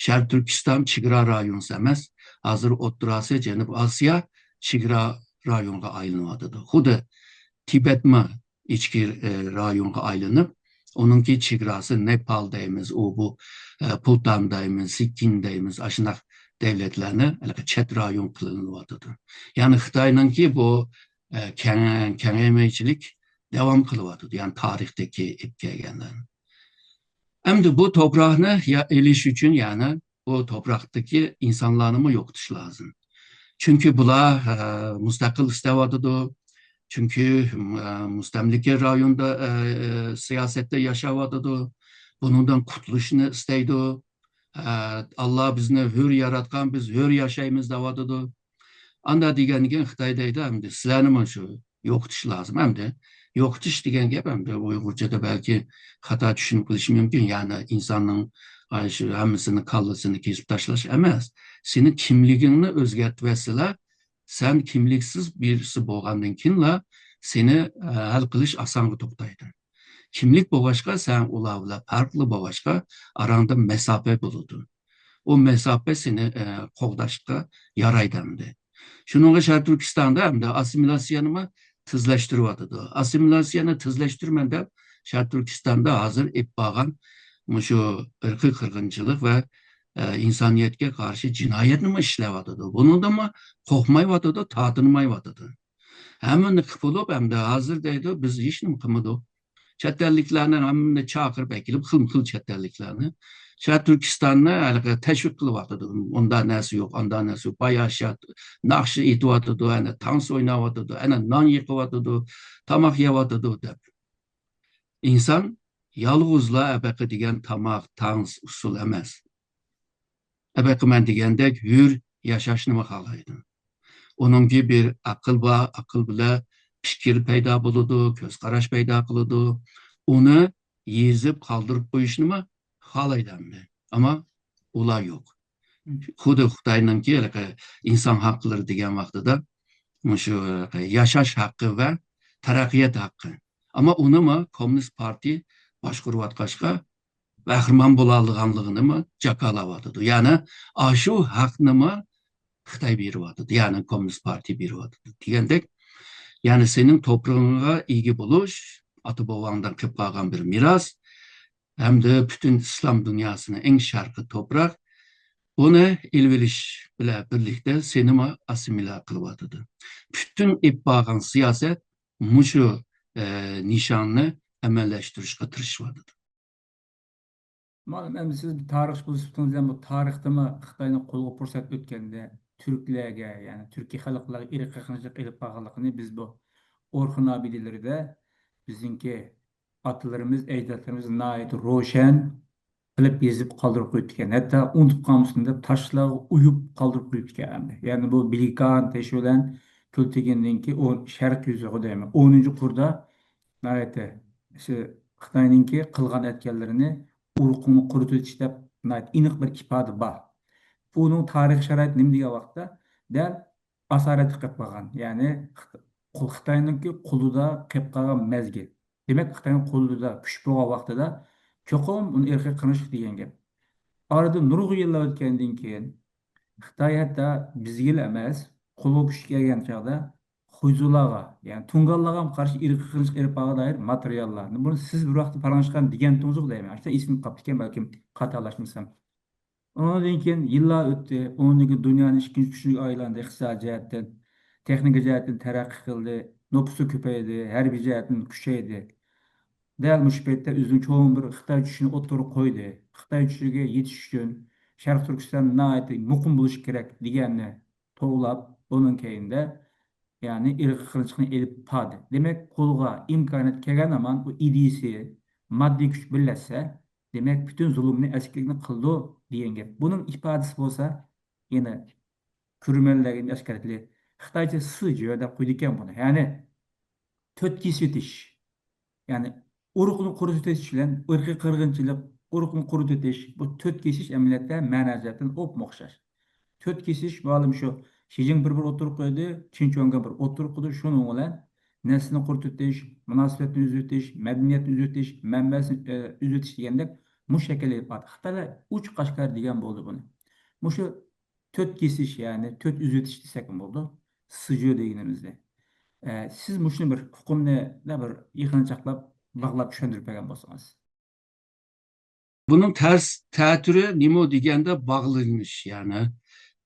شەرقىي تۈركىستان چېگرا رايونى ئەمەس، ھازىر ئوتتۇرا ئاسىيا، جەنۇبىي ئاسىيا چېگرا رايونغا ئايلىنىۋاتىدۇ. خۇددى تىبەتمۇ ئىچكى، ئە، رايونغا ئايلىنىپ، ئۇنىڭكى چېگراسى نېپال دەيمىز، ئۇ بۇ، ئە، پۇتان دەيمىز، سىككىن دەيمىز، ئاشۇنداق دەۋلەتلەرنى ھېلىقى چەت رايون قىلىنىۋاتىدۇ. يەنى خىتاينىڭكى بۇ، ئە، كەڭ-، كېڭەيمىچىلىك داۋام قىلىۋاتىدۇ، يەنى تارىختىكى ئېلىپ كەلگەندە. ئەمدى بۇ توپراقنى يا-، ئېلىش ئۈچۈن، يەنى بۇ توپراقتىكى ئىنسانلارنىمۇ يوقىتىش لازىم. چۈنكى بۇلار، ئە، مۇستەقىل ئىستەۋاتىدۇ. چۈنكى، ئە، مۇستەملىكە رايوندا، ئە، سىياسەتتە ياشاۋاتىدۇ. بۇنىڭدىن قۇتۇلۇشنى ئىستەيدۇ. ئە، ئاللا بىزنى ھۆر ياراتقان، بىز ھۆر ياشايمىز دەۋاتىدۇ. ئاندا دېگەندىن كېيىن خىتاي دەيدۇ، ئەمدى سىلەرنىمۇ شۇ يوقىتىش لازىم. ئەمدى يوقىتىش دېگەن گەپ ئەمدى ئۇيغۇرچىدا بەلكى خاتا چۈشىنىپ قېلىشى مۇمكىن. يەنى ئىنساننىڭ، ئاي، شۇ ھەممىسىنى كاللىسىنى كېسىپ تاشلاش ئەمەس. سېنى كىملىكىڭنى ئۆزگەرتىۋەتسىلە، سەن كىملىكسىز بىرسى بولغاندىن كېيىنلا سېنى، ئە، ھەل قىلىش ئاسانغا توختايدۇ. كىملىك بولغاچقا، سەن ئۇلار بىلەن پەرقلىق بولغاچقا، ئاراڭدا مەساپە بولىدۇ. ئۇ مەساپە سېنى، ئە، قوغداشقا يارايدۇ ئەمدى. شۇنىڭغا شەرقىي تۈركىستاندا ئەمدى ئاسسىمىلياتسىيەنىمۇ تېزلەشتۈرۈۋاتىدۇ. ئاسسىمىلياتسىيەنى تېزلەشتۈرىمەن دەپ، شەرقىي تۈركىستاندا ھازىر ئېلىپ بارغان مۇشۇ ئىرقىي قىرغىنچىلىق ۋە، ئە، ئىنسانىيەتكە قارشى جىنايەتنىمۇ ئىشلەۋاتىدۇ. بۇنىڭدىنمۇ قورقمايۋاتىدۇ، تارتىنمايۋاتىدۇ. ھەممىنى قىلىپ بولۇپ، ئەمدى ھازىر دەيدۇ، بىز ھېچنېمە قىلمىدۇق. چەت ئەللىكلەرنى ھەممىنى چاقىرىپ ئەكېلىپ، خىلمۇ خىل چەت ئەللىكلەرنى، شەرقىي تۈركىستاننى ھېلىقى تەشۋىق قىلىۋاتىدۇ. ئۇندا نەرسە يوق، ئاندا نەرسە يوق، باياشات، ناخشا ئېيتىۋاتىدۇ، ئەنە تانس ئويناۋاتىدۇ، ئەنە نان يېقىۋاتىدۇ، تاماق يەۋاتىدۇ دەپ. ئىنسان يالغۇزلا ئەبەقە دېگەن تاماق، تانس، ئۇسسۇل ئەمەس. ئەبەقىمەن دېگەندەك ھۆر ياشاشنىمۇ خالايدۇ. ئۇنىڭكى بىر ئەقىل بار، ئەقىل بىلەن پىكىر پەيدا بولىدۇ، كۆز قاراش پەيدا قىلىدۇ. ئۇنى يېزىپ قالدۇرۇپ قويۇشنىمۇ خالايدۇ ئەمدى. ئەمما ئۇلار يوق. خۇددى خىتاينىڭكى ھېلىقى ئىنسان ھەقلىرى دېگەن ۋاقتىدا مۇشۇ ياشاش ھەققى ۋە تەرەققىيات ھەققى. ئەمما ئۇنىمۇ كوممۇنىست پارتىيە باشقۇرۇۋاتقاچقا، بەھرىمەن بولالىغانلىقىنىمۇ جاكالاۋاتىدۇ. يەنى ئاشۇ ھەقنىمۇ خىتاي بېرىۋاتىدۇ، يەنى كوممۇنىست پارتىيە بېرىۋاتىدۇ دېگەندەك، يەنى سېنىڭ توپرىقىڭغا ئىگە بولۇش، ئاتا بوۋاڭدىن قېلىپ قالغان بىر مىراس ھەمدە پۈتۈن ئىسلام دۇنياسىنىڭ ئەڭ شەرقىي توپراق، بۇنى ئېلىۋېلىش بىلەن بىرلىكتە سېنىمۇ ئاسسىمىلياتسىيە قىلىۋاتىدۇ. پۈتۈن ئېلىپ بارغان سىياسەت مۇشۇ، ئە، نىشاننى ئەمەلىيلەشتۈرۈشكە تىرىشىۋاتىدۇ. مۇئەللىم، ئەمدى سىز بىر تارىخچى بولۇش سۈپىتىڭىز بىلەن بۇ تارىختىمۇ خىتاينىڭ قولىغا پۇرسەت ئۆتكەندە تۈركلەرگە، يەنى تۈركىي خەلقلەرگە ئىرقىي قىرغىنچىلىق ئېلىپ بارغانلىقىنى بىز بۇ ئورخۇن ئابىدىلىرىدە بىزنىڭكى ئاتىلىرىمىز، ئەجدادلىرىمىز ناھايىتى روشەن قىلىپ يېزىپ قالدۇرۇپ قويۇپتىكەن. ھەتتا ئۇنتۇپ قالمىسۇن دەپ تاشلارغا ئويۇپ قالدۇرۇپ قويۇپتىكەن ئەمدى. يەنى بۇ بىلىكان تېشى بىلەن كۆل تېگىنىدىكى ئون، شەرقىي يۈزىغۇ دەيمەن، ئونىنچى قۇردا ناھايىتى شۇ خىتاينىڭكى قىلغان ئەتكەنلىرىنى ئورخۇننى قۇرۇتۇۋېتىش دەپ ناھايىتى ئېنىق بىر ئىپادە بار. بۇنىڭ تارىخىي شارائىتى نېمە دېگەن ۋاقىتتا، دەل ئاسارەتتە قېلىپ قالغان، يەنى خىت-، خىتاينىڭكى قولىدا قېلىپ قالغان مەزگىل. دېمەك، خىتاينىڭ قولىدا كۈچ بولغان ۋاقتىدا چوقۇم ئۇنى ئىرقىي قىرغىنچىلىق دېگەن گەپ. ئارىدىن نۇرغۇن يىللار ئۆتكەندىن كېيىن، خىتاي ھەتتا بىزگىلا ئەمەس، قولىغا كۈچ كەلگەن چاغدا خۇيزۇلارغا، يەنى تۇڭگانلارغا قارشى ئىرقىي قىرغىنچىلىق ئېلىپ بارغان دائىر ماتېرىياللارنى، بۇنى سىز بىر ۋاقىتتا پاراڭلاشقان دېگەنتىڭىزغۇ دەيمەن. ئاشۇنداق ئېسىمدە قاپتىكەن، بەلكىم خاتالاشمىسام. ئۇنىڭدىن كېيىن يىللار ئۆتتى. ئۇنىڭدىن كېيىن دۇنيانىڭ ئىككىنچى كۈچىگە ئايلاندى، ئىقتىسادىي جەھەتتىن، تېخنىكا جەھەتتىن تەرەققىي قىلدى، نوپۇسى كۆپەيدى، ھەربىي جەھەتتىن كۈچەيدى. دەل مۇشۇ پەيتتە ئۆزىنىڭ چوڭ بىر خىتاي چۈشىنى ئوتتۇرىغا قويدى. خىتاي چۈشىگە يېتىش ئۈچۈن شەرقىي تۈركىستان ناھايىتى مۇقىم بولۇشى كېرەك دېگەننى توۋلاپ، ئۇنىڭ كەينىدە، يەنى ئىرقىي قىرغىنچىلىقنى ئېلىپ باردى. دېمەك، قولىغا ئىمكانىيەت كەلگەن ھامان ئۇ ئىدىيىسى، ماددىي كۈچ بىرلەشسە، دېمەك، پۈتۈن زۇلۇمنى ئەسكىلىكنى قىلىدۇ دېگەن گەپ. بۇنىڭ ئىپادىسى بولسا، يەنە كۆرۈرمەنلەرگە ئاشكارا ئېيتىلى، خىتايچە سىجۆ دەپ قويىدىكەن بۇنى. يەنى تۆت كېسىۋېتىش. يەنى ئۇرۇقنى قۇرۇتۇۋېتىش بىلەن ئىرقىي قىرغىنچىلىق، ئۇرۇقنى قۇرۇتۇۋېتىش، بۇ تۆت كېسىش ئەمەلىيەتتە مەنە جەھەتتىن ئوپمۇ ئوخشاش. تۆت كېسىش مۇئەللىم شۇ شى جىنپىڭ بىر ئوتتۇرىغا قويدى، چېن چۈەنگېن بىر ئوتتۇرىغا قويدى، شۇنىڭ بىلەن نەسلىنى قۇرۇتۇۋېتىش، مۇناسىۋەتنى ئۈزۈۋېتىش، مەدەنىيەتنى ئۈزۈۋېتىش، مەنبەسىنى، ئە، ئۈزۈۋېتىش دېگەندەك مۇشۇ شەكىلدە ئېلىپ باردى. خىتايلار ئوچۇق ئاشكارا دېگەن بولدى بۇنى. مۇشۇ تۆت كېسىش، يەنى تۆت ئۈزۈۋېتىش دېسەكمۇ بولىدۇ. سىجۆ دېگىنىمىزنى. ئە، سىز مۇشۇنى بىر ئۇقۇمنى بىر يېقىنچاقلاپ، باغلاپ چۈشەندۈرۈپ بەرگەن بولسىڭىز. بۇنىڭ تەرس تەتۈرى نېمە دېگەندە باغلىنىش، يەنى،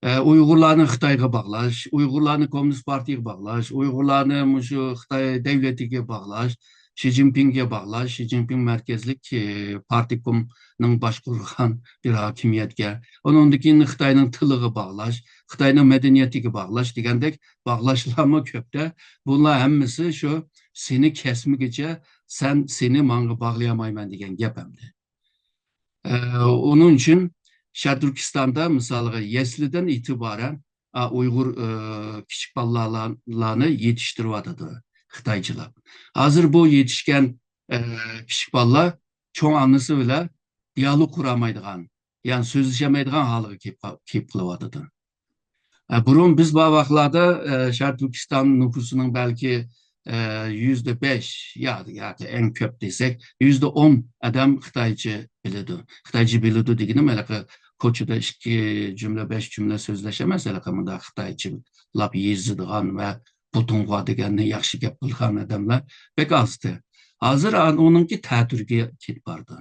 ئە، ئۇيغۇرلارنى خىتايغا باغلاش، ئۇيغۇرلارنى كوممۇنىست پارتىيىگە باغلاش، ئۇيغۇرلارنى مۇشۇ خىتاي دەۋلىتىگە باغلاش، شى جىنپىڭگە باغلاش، شى جىنپىڭ مەركەزلىك، ئە، پارتكومنىڭ باشقۇرغان بىر ھاكىمىيەتكە، ئۇنىڭدىن كېيىن خىتاينىڭ تىلىغا باغلاش، خىتاينىڭ مەدەنىيىتىگە باغلاش دېگەندەك باغلاشلارمۇ كۆپتە. بۇلار ھەممىسى شۇ سېنى كەسمىگىچە سەن سېنى ماڭا باغلىيالمايمەن دېگەن گەپ ئەمدى. ئە، ئۇنىڭ ئۈچۈن شەرقىي تۈركىستاندا، مىسالغا، يەسلىدىن ئېتىبارەن، ئا، ئۇيغۇر، ئە، كىچىك بالىلارنى يېتىشتۈرۈۋاتىدۇ خىتايچىلاپ. ھازىر بۇ يېتىشكەن، ئە، كىچىك بالىلار چوڭ ئانىسى بىلەن دىيالوگ قۇرالمايدىغان، يەنى سۆزلىشەلمەيدىغان ھالغا كېلىپ قال-، كېلىپ قېلىۋاتىدۇ. ئە، بۇرۇن بىز بار ۋاقىتلاردا، ئە، شەرقىي تۈركىستان نوپۇسىنىڭ بەلكى، ئە، يۈزدە بەش يا، ياكى ئەڭ كۆپ دېسەك، يۈزدە ئون ئادەم خىتايچە بىلىدۇ. خىتايچە بىلىدۇ دېگىنىم ھېلىقى كوچىدا ئىككى جۈملە، بەش جۈملە سۆزلەش ئەمەس، ھېلىقى مۇنداق خىتايچىلاپ يېزىدىغان ۋە پۇتۇڭغا دېگەننى ياخشى گەپ قىلغان ئادەملەر بەك ئازدى. ھازىر ئان-، ئۇنىڭكى تەتۈرىگە كېتىپ بارىدۇ.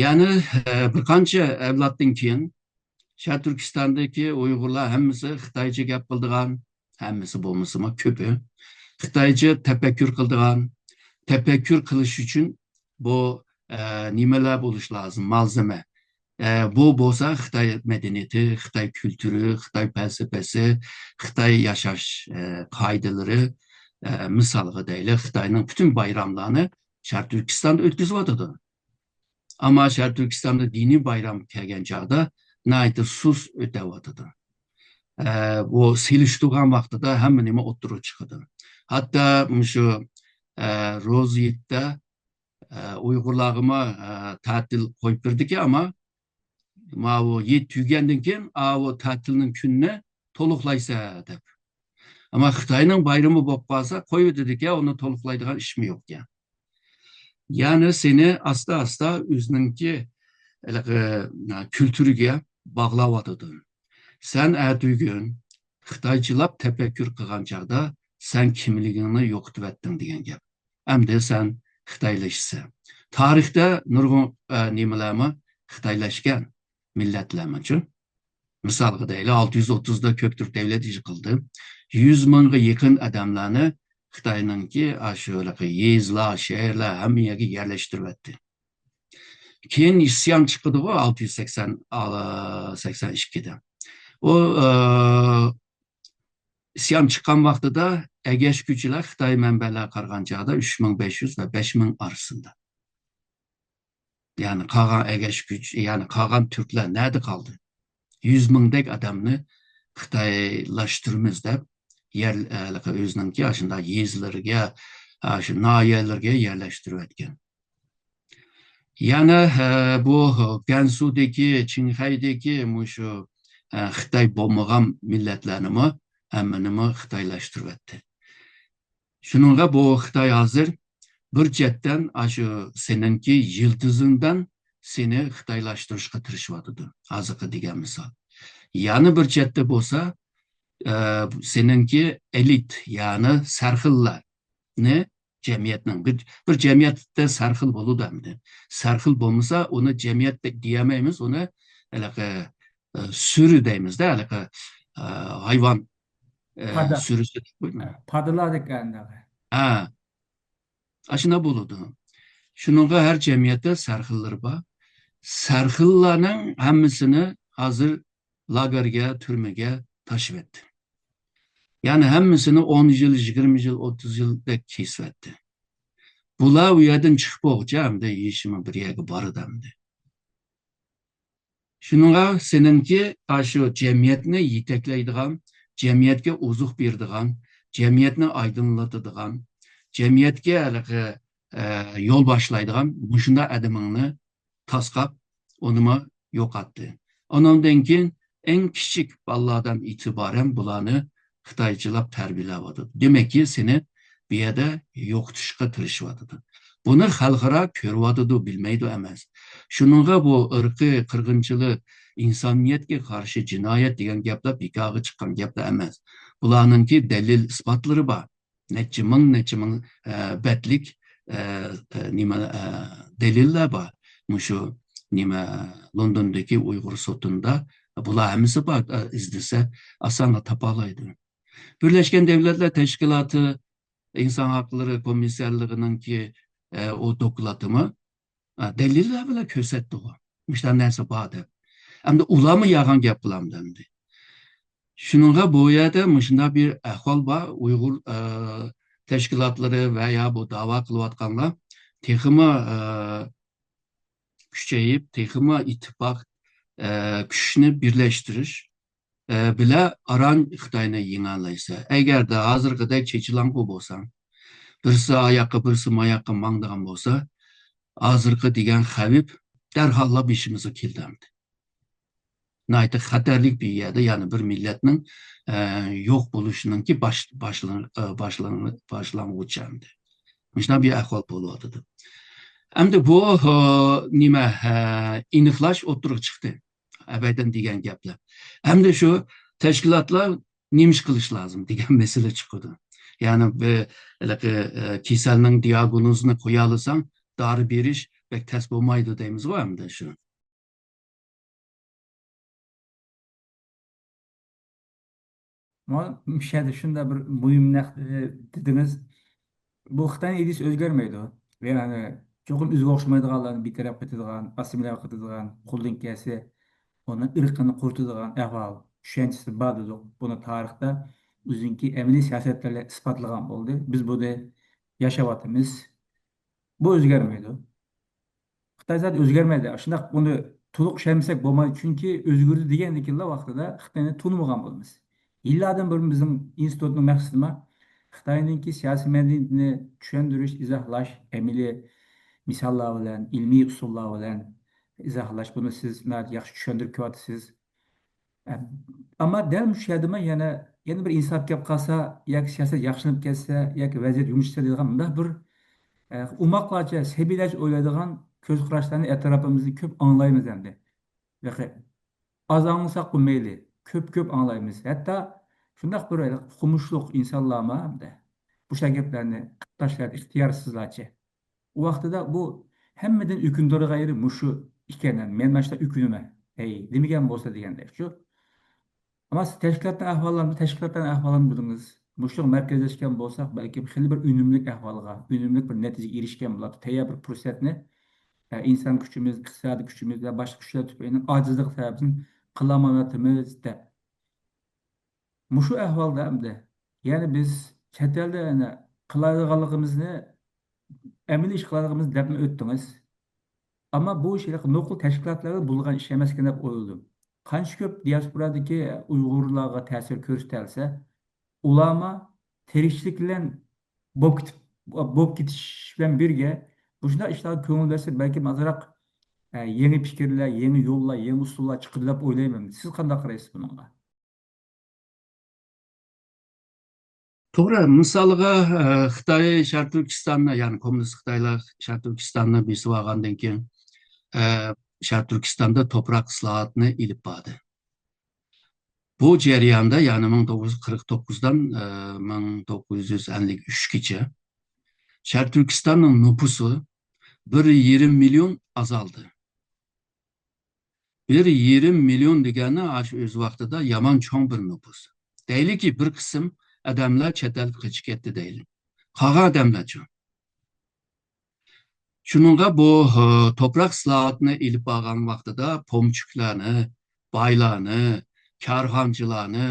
يەنى، ئە، بىر قانچە ئەۋلادتىن كېيىن شەرقىي تۈركىستاندىكى ئۇيغۇرلار ھەممىسى خىتايچە گەپ قىلىدىغان، ھەممىسى بولمىسىمۇ كۆپى خىتايچە تەپەككۇر قىلىدىغان، تەپەككۇر قىلىش ئۈچۈن بۇ، ئە، نېمىلەر بولۇشى لازىم، مالزېمە. ئە، بۇ بولسا خىتاي مەدەنىيىتى، خىتاي كۈلتۈرى، خىتاي پەلسەپىسى، خىتاي ياشاش، ئە، قائىدىلىرى، ئە، مىسالغا دەيلى، خىتاينىڭ پۈتۈن بايراملارنى شەرقىي تۈركىستاندا ئۆتكۈزۈۋاتىدۇ. ئەمما شەرقىي تۈركىستاندا دىنىي بايرام كەلگەن چاغدا ناھايىتى سۇس ئۆتەۋاتىدۇ. ئە، بۇ سېلىشتۇرغان ۋاقتىدا ھەممە نېمە ئوتتۇرىغا چىقىدۇ. ھەتتا مۇشۇ، ئە، روزا ھېيتتا، ئە، ئۇيغۇرلارغىمۇ، ئە، تەتىل قويۇپ بېرىدىكەن، ئەمما ماۋۇ ھېيت تۈگىگەندىن كېيىن، ئاۋۇ تەتىلنىڭ كۈنىنى تولۇقلايسەن دەپ. ئەمما خىتاينىڭ بايرىمى بولۇپ قالسا، قويۇۋېتىدىكەن، ئۇنى تولۇقلايدىغان ئىشمۇ يوقكەن. يەنى سېنى ئاستا-ئاستا ئۆزىنىڭكى ھېلىقى، ئە، كۈلتۈرىگە باغلاۋاتىدۇ. سەن ئەتىگۈن خىتايچىلاپ تەپەككۇر قىلغان چاغدا سەن كىملىكىڭنى يوقىتىۋەتتىڭ دېگەن گەپ. ئەمدى سەن خىتايلىشىسەن. تارىختا نۇرغۇن، ئە، نېمىلەرمۇ خىتايلاشكان مىللەتلەرمۇچۇ. مىسالغا دەيلى، ئالتە يۈز ئوتتۇزدا كۆكتۈرك دەۋلەت يىقىلدى. يۈز مىڭغا يېقىن ئادەملەرنى خىتاينىڭكى ئاشۇ ھېلىقى يېزىلار، شەھەرلەر، ھەممە يەرگە يەرلەشتۈرۈۋەتتى. كېيىن ئىسيان چىقىدىغۇ، ئالتە يۈز سەكسەن، سەكسەن ئىككىدە. ئۇ، ئە، ئىسيان چىققان ۋاقتىدا ئەگەشكۈچىلەر خىتاي مەنبەلەرگە قارىغان چاغدا ئۈچ مىڭ بەش يۈز ۋە بەش مىڭ ئارىسىدا. يەنى قالغان ئەگەشكۈچ، يەنى قالغان تۈركلەر نەدە قالدى؟ يۈز مىڭدەك ئادەمنى خىتايلاشتۇرىمىز دەپ، يەر، ئە، ئۆزىنىڭكى ئاشۇنداق يېزىلىرىگە، ئاشۇ ناھىيەلىرىگە يەرلەشتۈرۈۋەتكەن. يەنە، ئە، بۇ گەنسۇدىكى، چىڭخەيدىكى مۇشۇ، ئە، خىتاي بولمىغان مىللەتلەرنىمۇ ھەممىنىمۇ خىتايلاشتۇرۇۋەتتى. شۇنىڭغا بۇ خىتاي ھازىر بىر چەتتىن ئاشۇ سېنىڭكى يىلتىزىڭدىن سېنى خىتايلاشتۇرۇشقا تىرىشىۋاتىدۇ. ھازىرقى دېگەن مىسال. يەنە بىر چەتتە بولسا، ئە، سېنىڭكى ئېلىت، يەنى سەرخىللارنى جەمئىيەتنىڭ، بىر، بىر جەمئىيەتتە سەرخىل بولىدۇ ئەمدى. سەرخىل بولمىسا، ئۇنى جەمئىيەت دە-، دېيەلمەيمىز، ئۇنى ھېلىقى، ئە، سۈرە دەيمىز-دە، ھېلىقى، ئە، ھايۋان، ئە، پادا. سۈرىسى دەپ قويماي. پادىلاردەك ئەندى. ھە. ئاشۇنداق بولىدۇ. شۇنىڭغا ھەر جەمئىيەتتە سەرخىللىرى بار. سەرخىللارنىڭ ھەممىسىنى ھازىر لاگېرگە، تۈرمىگە تاشلىۋەتتى. يەنى ھەممىسىنى ئون يىل، يىگىرمە يىل، ئوتتۇز يىلدەك كېسىۋەتتى. بۇلار ئۇ يەردىن چىقىپ بولغۇچە ئەمدى ھېچنېمە بىر يەرگە بارىدۇ ئەمدى. شۇنىڭغا سېنىڭكى ئاشۇ جەمئىيەتنى يېتەكلەيدىغان، جەمئىيەتكە ئوزۇق بېرىدىغان، جەمئىيەتنى ئايدىڭلىتىدىغان، جەمئىيەتكە ھېلىقى، ئە، يول باشلايدىغان مۇشۇنداق ئادىمىڭنى تاسقاپ، ئۇنىمۇ يوقاتتى. ئۇنىڭدىن كېيىن ئەڭ كىچىك بالىلاردىن ئېتىبارەن بۇلارنى خىتايچىلاپ تەربىيەلەۋاتىدۇ. دېمەككى، سېنى بۇ يەردە يوقىتىشقا تىرىشىۋاتىدۇ. بۇنى خەلقئارا كۆرۈۋاتىدۇ، بىلمەيدۇ ئەمەس. شۇنىڭغا بۇ ئىرقىي قىرغىنچىلىق، ئىنسانىيەتكە قارشى جىنايەت دېگەن گەپلەر بىكارغا چىققان گەپلەر ئەمەس. بۇلارنىڭكى دەلىل ئىسپاتلىرى بار. نەچچە مىڭ، نەچچە مىڭ، ئە، بەتلىك، ئە، ئە، نېمە، ئە، دەلىللەر بار. مۇشۇ نېمە، لوندوندىكى ئۇيغۇر سوتىندا بۇلار ھەممىسى بار، ئە، ئىزدىسە ئاسانلا تاپالايدۇ. بىرلەشكەن دۆلەتلەر تەشكىلاتى ئىنسان ھەقلىرى كومىسسارلىقىنىڭكى، ئە، ئۇ دوكلاتىمۇ، ئە، دەلىللەر بىلەن كۆرسەتتىغۇ. مۇشۇنداق نەرسە بار دەپ. ئەمدى ئۇلارمۇ يالغان گەپ قىلامدۇ ئەمدى؟ شۇنىڭغا بۇ يەردە مۇشۇنداق بىر ئەھۋال بار. ئۇيغۇر، ئە، تەشكىلاتلىرى ۋە يا بۇ داۋا قىلىۋاتقانلار تېخىمۇ، ئە، كۈچەيىپ، تېخىمۇ ئىتتىپاق، ئە، كۈچنى بىرلەشتۈرۈش، ئە، بىلەن ئاران خىتاينى يېڭەلەيسەن. ئەگەردە ھازىرقىدەك چېچىلاڭغۇ بولساڭ، بىرسى ئاياققا، بىرسى ماياققا ماڭىدىغان بولسا، ھازىرقى دېگەن خەۋپ دەرھاللا بېشىمىزغا كېلىدۇ ئەمدى. ناھايىتى خەتەرلىك بىر يەردە، يەنى بىر مىللەتنىڭ، ئە، يوق بولۇشىنىڭكى باش-، باشلان-، ئە، باشلان-، باشلانغۇچى ئەمدى. مۇشۇنداق بىر ئەھۋال بولۇۋاتىدۇ. ئەمدى بۇ، ئە، نېمە، ئە، ئېنىقلاش ئوتتۇرىغا چىقتى. ئەبەدەن دېگەن گەپلەر. ئەمدى شۇ تەشكىلاتلار نېمە ئىش قىلىش لازىم دېگەن مەسىلە چىقىدۇ. يەنى بىر، ھېلىقى، ئە، كېسەلنىڭ دىئاگنوزىنى قويالىساڭ، دارى بېرىش بەك تەس بولمايدۇ دەيمىزغۇ ئەمدى شۇ. مانا مۇشۇ يەردە شۇنداق بىر مۇھىم نەق-، ئى، دېدىڭىز. بۇ خىتاينىڭ ئىدىيىسى ئۆزگەرمەيدۇ. يەنى چوقۇم ئۆزىگە ئوخشىمايدىغانلارنى بىتەرەپ قىلىدىغان، ئاسسىمىلياتسىيە قىلىدىغان، قولدىن كەلسە ئۇنىڭ ئىرقىنى قۇرۇتىدىغان ئەھۋال، چۈشەنچىسى بار دېدۇق. بۇنى تارىختا ئۆزىنىڭكى ئەمەلىي سىياسەتلەر بىلەن ئىسپاتلىغان بولدى. بىز بۇنى ياشاۋاتىمىز. بۇ ئۆزگەرمەيدۇ. خىتاي زادى ئۆزگەرمەيدۇ. شۇنداق بۇنى تولۇق چۈشەنمىسەك بولمايدۇ. چۈنكى ئۆزگىرىدۇ دېگەندىن كېيىنلا ۋاقتىدا خىتاينى تونۇمىغان بولىمىز. يىللاردىن بۇرۇن بىزنىڭ ئىنستىتۇتنىڭ مەقسىتىمۇ خىتاينىڭكى سىياسىي مەدەنىيىتىنى چۈشەندۈرۈش، ئىزاھلاش، ئەمەلىي مىساللار بىلەن، ئىلمىي ئۇسۇللار بىلەن ئىزاھلاش. بۇنى سىز ناھايىتى ياخشى چۈشەندۈرۈپ كېلىۋاتىسىز. ئەمما دەل مۇشۇ يەردىمۇ يەنە، يەنە بىر ئىنساپ كەپ قالسا، ياكى سىياسەت ياخشىلىنىپ كەتسە، ياكى ۋەزىيەت يۇمشىسا دەيدىغان مۇنداق بىر، ئە، ئوماقلارچە، سەبىيلەرچە ئويلايدىغان كۆز قاراشلارنى ئەتراپىمىزدا كۆپ ئاڭلايمىز ئەمدى. ياقى ئاز ئاڭلىساقمۇ مەيلى، كۆپ-كۆپ ئاڭلايمىز. ھەتتا شۇنداق بىر ئوقۇمۇشلۇق ئىنسانلارمۇ ئەمدى بۇ شۇنداق گەپلەرنى قىلىپ تاشلايدۇ ئىختىيارسىزلارچە. ئۇ ۋاقتىدا بۇ ھەممىدىن ئۆكۈنىدىغىنى مۇشۇ ئىكەن، مەن مانا شۇنداق ئۆكۈنىمەن، ھەي، دېمىگەن بولسا دېگەندەكچۇ. ئەمما سىز تەشكىلاتنىڭ ئەھۋاللىرىنى، تەشكىلاتلارنىڭ ئەھۋالىنى بىلدىڭىز. مۇشۇنىڭغا مەركەزلەشكەن بولساق، بەلكىم خېلى بىر ئۈنۈملۈك ئەھۋالغا، ئۈنۈملۈك بىر نەتىجىگە ئېرىشكەن بولاتتى. تەييار بىر پۇرسەتنى، ئە، ئىنسان كۈچىمىز، ئىقتىسادىي كۈچىمىز ۋە باشقا كۈچلەر تۈپەيلىدىن ئاجىزلىق سەۋەبىدىن قىلالمايۋاتىمىز دەپ. مۇشۇ ئەھۋالدا ئەمدى، يەنى بىز چەت ئەلدە يەنە قىلالايدىغانلىقىمىزنى ئەمەلىي ئىش قىلىدىغىنىمىز دەپمۇ ئۆتتىڭىز. ئەمما بۇ ئىش ھېلىقى نوقۇل تەشكىلاتلاردا بولىدىغان ئىش ئەمەسكەن دەپ ئويلىدىم. قانچە كۆپ دىياسپورادىكى ئۇيغۇرلارغا تەسىر كۆرسىتەلىسە، ئۇلارمۇ تىرىكچىلىك بىلەن بولۇپ كېتىپ، بولۇپ كېتىش بىلەن بىرگە، مۇشۇنداق ئىشلارغا كۆڭۈل بەرسە، بەلكىم ئازراق، ئە، يېڭى پىكىرلەر، يېڭى يوللار، يېڭى ئۇسۇللار چىقىدۇ دەپ ئويلايمەن. سىز قانداق قارايسىز بۇنىڭغا؟ توغرا، مىسالغا، ئە، خىتاي شەرقىي تۈركىستاننى، يەنى كوممۇنىست خىتايلار شەرقىي تۈركىستاننى بېسىۋالغاندىن كېيىن، ئە، شەرقىي تۈركىستاندا توپراق ئىسلاھاتىنى ئېلىپ باردى. بۇ جەرياندا، يەنى مىڭ توققۇز يۈز قىرىق توققۇزدىن، ئە، مىڭ توققۇز يۈز ئەللىك ئۈچكىچە شەرقىي تۈركىستاننىڭ نوپۇسى بىر يېرىم مىليون ئازالدى. بىر يېرىم مىليون دېگەننى ئاشۇ ئۆز ۋاقتىدا يامان چوڭ بىر نوپۇس. دەيلىكى، بىر قىسىم ئادەملەر چەت ئەلگە قېچىپ كەتتى دەيلى. قالغان ئادەملەرچۇ؟ شۇنىڭغا بۇ، ھە، توپراق ئىسلاھاتىنى ئېلىپ بارغان ۋاقتىدا پومچۇكلارنى، بايلارنى، كارخانىچىلارنى،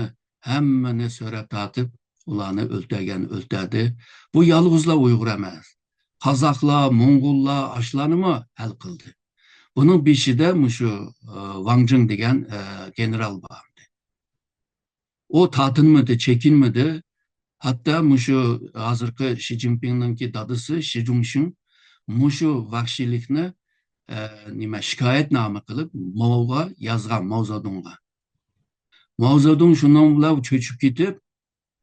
ھەممىنى سۆرەپ تارتىپ، ئۇلارنى ئۆلتۈرگەن ئۆلتۈردى. بۇ يالغۇزلا ئۇيغۇر ئەمەس. قازاقلار، موڭغۇللار، ئاشۇلارنىمۇ ھەل قىلدى. بۇنىڭ بېشىدا مۇشۇ، ئە، ۋاڭ جىڭ دېگەن، ئە، گېنېرال بار ئىدى. ئۇ تارتىنمىدى، چېكىنمىدى. ھەتتا مۇشۇ ھازىرقى شى جىنپىڭنىڭكى دادىسى شى جۇڭشىڭ مۇشۇ ۋەھشىيلىكنى، ئە، نېمە، شىكايەتنامە قىلىپ، ماۋغا يازغان، ماۋزېدۇڭغا. ماۋزېدۇڭ شۇنىڭ بىلەن چۆچۈپ كېتىپ،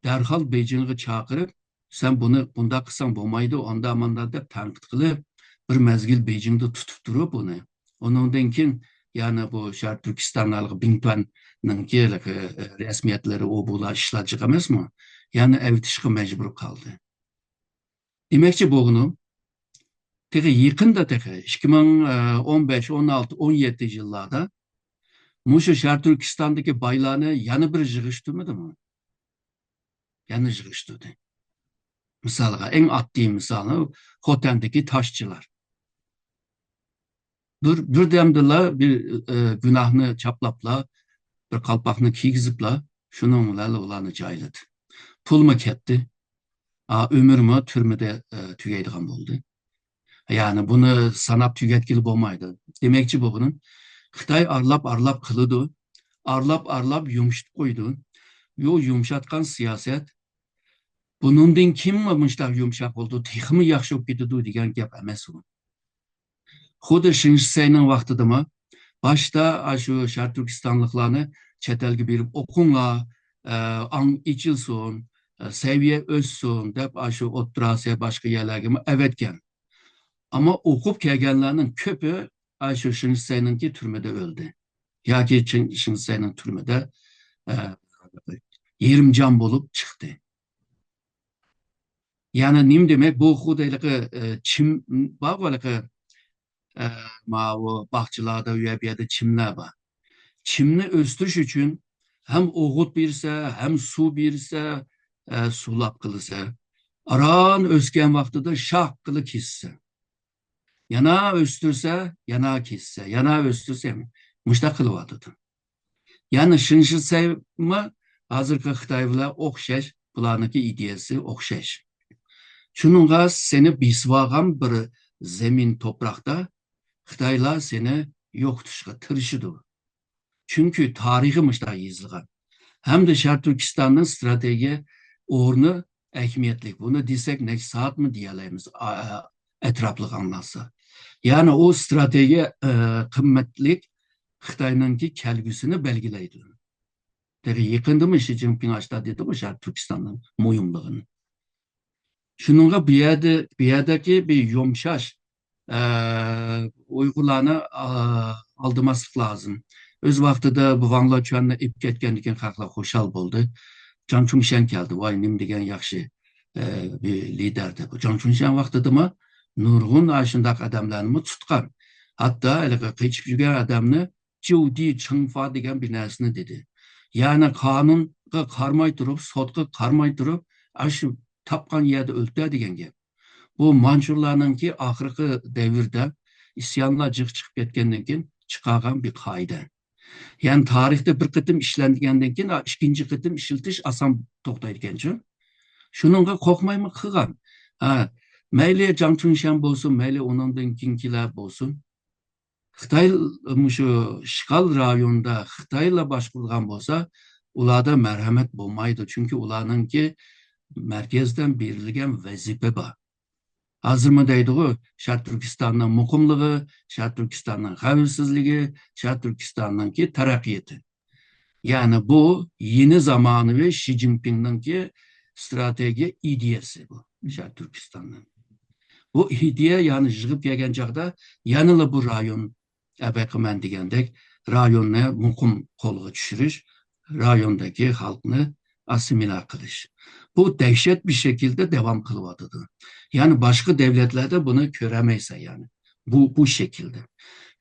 دەرھال بېيجىڭغا چاقىرىپ، سەن بۇنى بۇنداق قىلساڭ بولمايدۇ، ئاندا ماندا دەپ تەنقىد قىلىپ، بىر مەزگىل بېيجىڭدا تۇتۇپ تۇرۇپ ئۇنى. ئۇنىڭدىن كېيىن يەنە بۇ شەرقىي تۈركىستان ھالقا بىڭتۈەننىڭكى، ئە، رەسمىيەتلىرى ئۇ بۇلار ئىشلار جىق ئەمەسمۇ؟ يەنە ئەۋېتىشقا مەجبۇر قالدى. دېمەكچى بولغىنىم، تېخى يېقىندا، تېخى ئىككى مىڭ ئون بەش، ئون ئالتە، ئون يەتتە يىللاردا مۇشۇ شەرقىي تۈركىستاندىكى بايلارنى يەنە بىر يىغىشتۇرمىدىمۇ؟ يەنە يىغىشتۇردى. مىسالغا، ئەڭ ئاددىي مىسالى خوتەندىكى تاشچىلار. بىر، بىردەمدىلا بىر، ئە، گۇناھنى چاپلاپلا، بىر قالپاقنى كىيگۈزۈپلا، شۇنىڭ بىلەن ئۇلارنى جايلىدى. پۇلمۇ كەتتى. ئا، ئۆمۈرمۇ تۈرمىدە، ئە، تۈگەيدىغان بولدى. يەنى بۇنى ساناپ تۈگەتكىلى بولمايدۇ. دېمەكچى بولغىنىم، خىتاي ئارىلاپ-ئارىلاپ قىلىدۇ. ئارىلاپ-ئارىلاپ يۇمشىتىپ قويىدۇ. يۇ-، يۇمشاتقان سىياسەت بۇنىڭدىن كېيىنمۇ مۇشۇنداق يۇمشاق بولىدۇ، تېخىمۇ ياخشى بولۇپ كېتىدۇ دېگەن گەپ ئەمەس ئۇ. خۇددى شېڭ شىسەينىڭ ۋاقتىدىمۇ باشتا ئاشۇ شەرقىي تۈركىستانلىقلارنى چەت ئەلگە بېرىپ ئوقۇڭلار، ئە، ئاڭ ئېچىلسۇن، ئە، سەۋىيە ئۆسسۇن دەپ ئاشۇ ئوتتۇرا ئاسىيا باشقا يەرلەرگىمۇ ئەۋەتكەن. ئەمما ئوقۇپ كەلگەنلەرنىڭ كۆپى ئاشۇ شېڭ شىسەينىڭكى تۈرمىدە ئۆلدى. ياكى شېڭ، شېڭ شىسەينىڭ تۈرمىدە، ئە، يېرىم جان بولۇپ چىقتى. يەنى نېمە دېمەك؟ بۇ خۇددى ھېلىقى، ئە، چىم بارغۇ، ھېلىقى، ئە، ماۋۇ باغچىلاردا، ئۇ يەر بۇ يەردە چىملەر بار. چىمنى ئۆستۈرۈش ئۈچۈن ھەم ئوغۇت بېرىسە، ھەم سۇ بېرىسە، ئە، سۇلاپ قىلىسە، ئاران ئۆسكەن ۋاقتىدا شاققىلا كېسىسە. يەنە ئۆستۈرسە، يەنە كېسىسە، يەنە ئۆستۈرسە، مۇشۇنداق قىلىۋاتىدۇ. يەنى شېڭ شىسەيمۇ ھازىرقى خىتاي بىلەن ئوخشاش، بۇلارنىڭكى ئىدىيەسى ئوخشاش. شۇنىڭغا سېنى بېسىۋالغان بىر زېمىن توپراقتا خىتايلار سېنى يوقىتىشقا تىرىشىدۇ. چۈنكى تارىخى مۇشۇنداق يېزىلغان. ھەمدە شەرقىي تۈركىستاننىڭ ستراتېگىيە ئورنى ئەھمىيەتلىك. بۇنى دېسەك نەچچە سائەتمۇ دېيەلەيمىز، ئا-، ئا-، ئەتراپلىق ئاڭلانسا. يەنى ئۇ ستراتېگىيە، ئە، قىممەتلىك خىتاينىڭكى كەلگۈسىنى بەلگىلەيدۇ. تېخى يېقىندىمۇ شى جىنپىڭ ئاشتا دېدىغۇ شەرقىي تۈركىستاننىڭ مۇھىملىقىنى. شۇنىڭغا بۇ يەردە، بۇ يەردىكى بىر يۇمشاش، ئە، ئۇيغۇرلارنى، ئا، ئالدىماسلىق لازىم. ئۆز ۋاقتىدا بۇ ۋاڭ لېچۈەننى ئېلىپ كەتكەندىن كېيىن خەقلەر خۇشال بولدى. جاڭ چۈڭشەن كەلدى. ۋاي، نېمە دېگەن ياخشى، ئە، بىر لىدەر دەپ. جاڭ چۈڭشەن ۋاقتىدىمۇ نۇرغۇن ئاشۇنداق ئادەملەرنىمۇ تۇتقان. ھەتتا ھېلىقى قېچىپ يۈرگەن ئادەمنى جيۇدى چىڭفا دېگەن بىر نەرسىنى دېدى. يەنى قانۇنغا قارىماي تۇرۇپ، سوتقا قارىماي تۇرۇپ، ئاشۇ تاپقان يەردە ئۆلتۈر دېگەن گەپ. بۇ مانچۇلارنىڭكى ئاخىرقى دەۋردە ئىسيانلار جىق چىقىپ كەتكەندىن كېيىن چىقارغان بىر قائىدە. يەنى تارىختا بىر قېتىم ئىشلەنگەندىن كېيىن ئىككىنچى قېتىم ئىشلىتىش ئاسان توختايدىكەنچۇ. شۇنىڭغا قورقمايمۇ قىلغان. ھە، مەيلى جاڭ چۈڭشەن بولسۇن، مەيلى ئۇنىڭدىن كېيىنكىلەر بولسۇن. خىتاي مۇشۇ ئىشغال رايوندا خىتايلا باشقۇرىدىغان بولسا، ئۇلاردا مەرھەمەت بولمايدۇ. چۈنكى ئۇلارنىڭكى مەركەزدىن بېرىلگەن ۋەزىپە بار. ھازىرمۇ دەيدىغۇ، شەرقىي تۈركىستاننىڭ مۇقىملىقى، شەرقىي تۈركىستاننىڭ خەۋپسىزلىكى، شەرقىي تۈركىستاننىڭكى تەرەققىياتى. يەنى بۇ يېڭى زامانىۋى شى جىنپىڭنىڭكى ستراتېگىيە ئىدىيەسى بۇ، شەرقىي تۈركىستاننىڭ. بۇ ئىدىيە يەنى يىغىپ كەلگەن چاغدا يەنىلا بۇ رايون، ئەبەقىمەن دېگەندەك، رايوننى مۇقىم قولغا چۈشۈرۈش، رايوندىكى خەلقنى ئاسسىمىلياتسىيە قىلىش. بۇ دەھشەت بىر شەكىلدە داۋام قىلىۋاتىدۇ. يەنى باشقا دۆلەتلەردە بۇنى كۆرەلمەيسەن، يەنى. بۇ، بۇ شەكىلدە.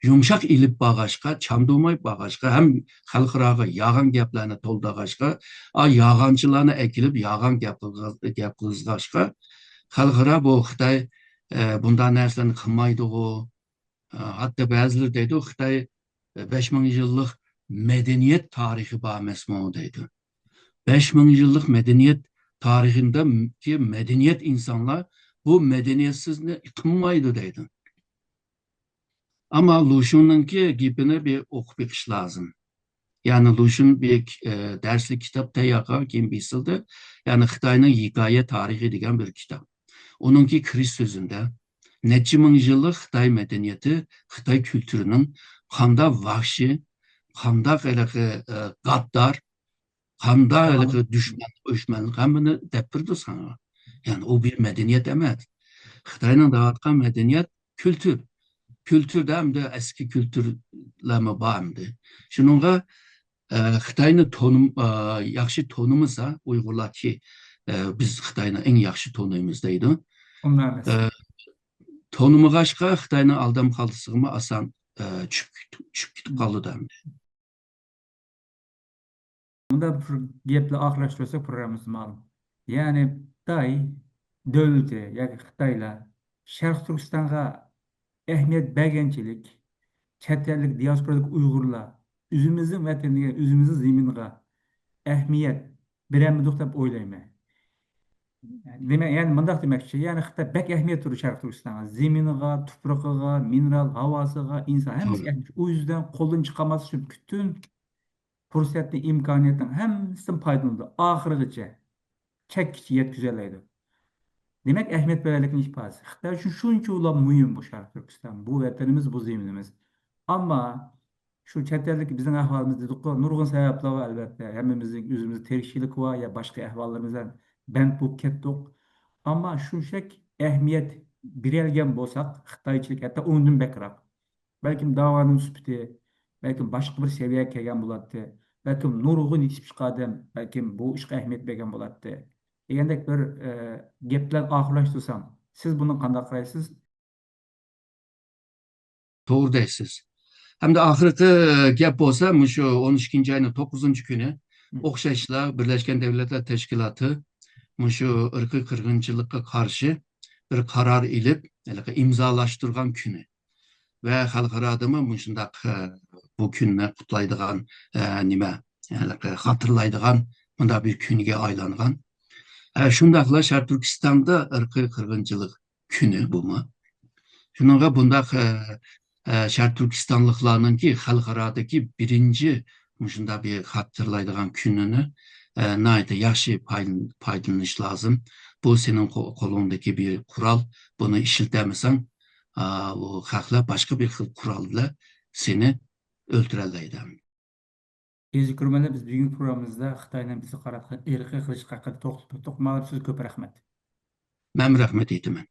يۇمشاق ئېلىپ بارغاچقا، چاندۇرماي بارغاچقا، ھەم خەلقئاراغا يالغان گەپلەرنى تولدۇرغاچقا، ئا، يالغانچىلارنى ئەكېلىپ يالغان گەپ قىلغا-، گەپ قىلغاچقا، خەلقئارا بۇ خىتاي، ئە، بۇنداق نەرسىلەرنى قىلمايدىغۇ، ئە، ھەتتا بەزىلىرى دەيدۇ، خىتاي، ئە، بەش مىڭ يىللىق مەدەنىيەت تارىخى بار ئەمەسمۇ دەيدۇ. بەش مىڭ يىللىق مەدەنىيەت تارىخىدىكى مەدەنىيەت ئىنسانلار بۇ مەدەنىيەتسىزنى قىلمايدۇ دەيدۇ. ئەمما لۇشۈننىڭكى گېپىنى بىر ئوقۇپ بېقىش لازىم. يەنى لۇشۈن بىر، ئە، دەرسلىك كىتاب تەييار قىلغان، كېيىن بېسىلدى. يەنى خىتاينىڭ ھېكايە تارىخى دېگەن بىر كىتاب. ئۇنىڭكى كىرىش سۆزىدە نەچچە مىڭ يىللىق خىتاي مەدەنىيىتى، خىتاي كۈلتۈرىنىڭ قانداق ۋەھشىي، قانداق ھېلىقى، ئە، غەددار، قانداق ھېلىقى دۈشمەن، ئۆچمەنلىك ھەممىنى دەپ بېرىدۇ ساڭا. يەنى ئۇ بىر مەدەنىيەت ئەمەس. خىتاينىڭ دەۋاتقان مەدەنىيەت كۈلتۈر. كۈلتۈردە ئەمدى ئەسكى كۈلتۈرلەرمۇ بار ئەمدى. شۇنىڭغا، ئە، خىتاينى تونۇم-، ئە، ياخشى تونۇمىسا ئۇيغۇرلاركى، ئە، بىز خىتاينى ئەڭ ياخشى تونۇيمىز دەيدۇ. ئۇنداق ئەمەس. ئە، تونۇمىغاچقا خىتاينىڭ ئالدام خالتىسىغىمۇ ئاسان، ئە، چۈشۈپ، چۈشۈپ كېتىپ قالىدۇ ئەمدى. مۇنداق بىر گەپلەر ئاخىرلاشتۇرساق پروگراممىمىزنى ماۋۇ. يەنى خىتاي دۆلىتى ياكى خىتايلار شەرقىي تۈركىستانغا ئەھمىيەت بەرگەنچىلىك، چەت ئەللىك دىياسپورادىكى ئۇيغۇرلار ئۆزىمىزنىڭ ۋەتىنىگە، ئۆزىمىزنىڭ زېمىنىغا ئەھمىيەت بېرەلمىدۇق دەپ ئويلايمەن. دېمەك، يەنى مۇنداق دېمەكچى، يەنى خىتاي بەك ئەھمىيەت بېرىدۇ شەرقىي تۈركىستانغا، زېمىنىغا، تۇپرىقىغا، مىنېرال ھاۋاسىغا، ئىنسان ھەممىسىگە توغرا. ئەھمىيەت. ئۇ يۈزدىن قولدىن چىقارماسلىق ئۈچۈن پۈتۈن پۇرسەتنى، ئىمكانىيەتنىڭ ھەممىسىدىن پايدىلىنىدۇ. ئاخىرىغىچە چەككىچە يەتكۈزەلەيدۇ. دېمەك، ئەھمىيەت بېرەلىكنىڭ ئىپادىسى. خىتاي ئۈچۈن شۇنچىۋالا مۇھىم بۇ شەرقىي تۈركىستان. بۇ ۋەتىنىمىز، بۇ زېمىنىمىز. ئەمما شۇ چەت ئەلدىكى بىزنىڭ ئەھۋالىمىز دېدۇققۇ، نۇرغۇن سەۋەبلەر بار، ئەلۋەتتە. ھەممىمىزنىڭ ئۆزىمىزنىڭ تىرىكچىلىكى بار يا باشقا ئەھۋاللىرىمىز بىلەن بەند بولۇپ كەتتۇق. ئەمما شۇنچىلىك ئەھمىيەت بېرەلىگەن بولساق، خىتايچىلىك ھەتتا ئۇنىڭدىن بەكرەك. بەلكىم داۋانىڭ سۈپىتى، بەلكىم باشقا بىر سەۋىيەگە كەلگەن بولاتتى. بەلكىم نۇرغۇن يېتىشىپ چىققان ئادەم بەلكىم بۇ ئىشقا ئەھمىيەت بەرگەن بولاتتى. دېگەندەك بىر، ئە، گەپلەر ئاخىرلاشتۇرسام، سىز بۇنىڭغا قانداق قارايسىز؟ توغرا دەيسىز. ھەمدە ئاخىرقى گەپ بولسا، مۇشۇ ئون ئىككىنچى ئاينىڭ توققۇزىنچى كۈنى مم. ئوخشاشلا بىرلەشكەن دۆلەتلەر تەشكىلاتى مۇشۇ ئىرقىي قىرغىنچىلىققا قارشى بىر قارار ئېلىپ، ھېلىقى ئىمزالاشتۇرغان كۈنى. ۋە خەلقئارادىمۇ مۇشۇنداق، ئە، بۇ كۈننى قۇتلايدىغان، ئە، نېمە، ھېلىقى خاتىرىلايدىغان مۇنداق بىر كۈنگە ئايلانغان. ئە، شۇنداقلا شەرقىي تۈركىستاندا ئىرقىي قىرغىنچىلىق كۈنى بۇمۇ. شۇنىڭغا بۇنداق، ئە، ئە، شەرقىي تۈركىستانلىقلارنىڭكى خەلقئارادىكى بىرىنچى مۇشۇنداق بىر خاتىرىلايدىغان كۈنىنى، ئە، ناھايىتى ياخشى پايدىلىنىش لازىم. بۇ سېنىڭ قولۇڭدىكى بىر قورال. بۇنى ئىشلىتەلمىسەڭ، ئا، ئۇ خەقلەر باشقا بىر خىل قورال بىلەن سېنى ئۆلتۈرەلەيدۇ. ئەزىز كۆرۈرمەنلەر، بىز بۈگۈنكى پروگراممىمىزدا خىتاينىڭ بىزگە قاراتقان ئىرقىي قىلىشى ھەققىدە توختىلىپ ئۆتتۇق. ماڭا سىزگە كۆپ رەھمەت. مەنمۇ رەھمەت ئېيتىمەن.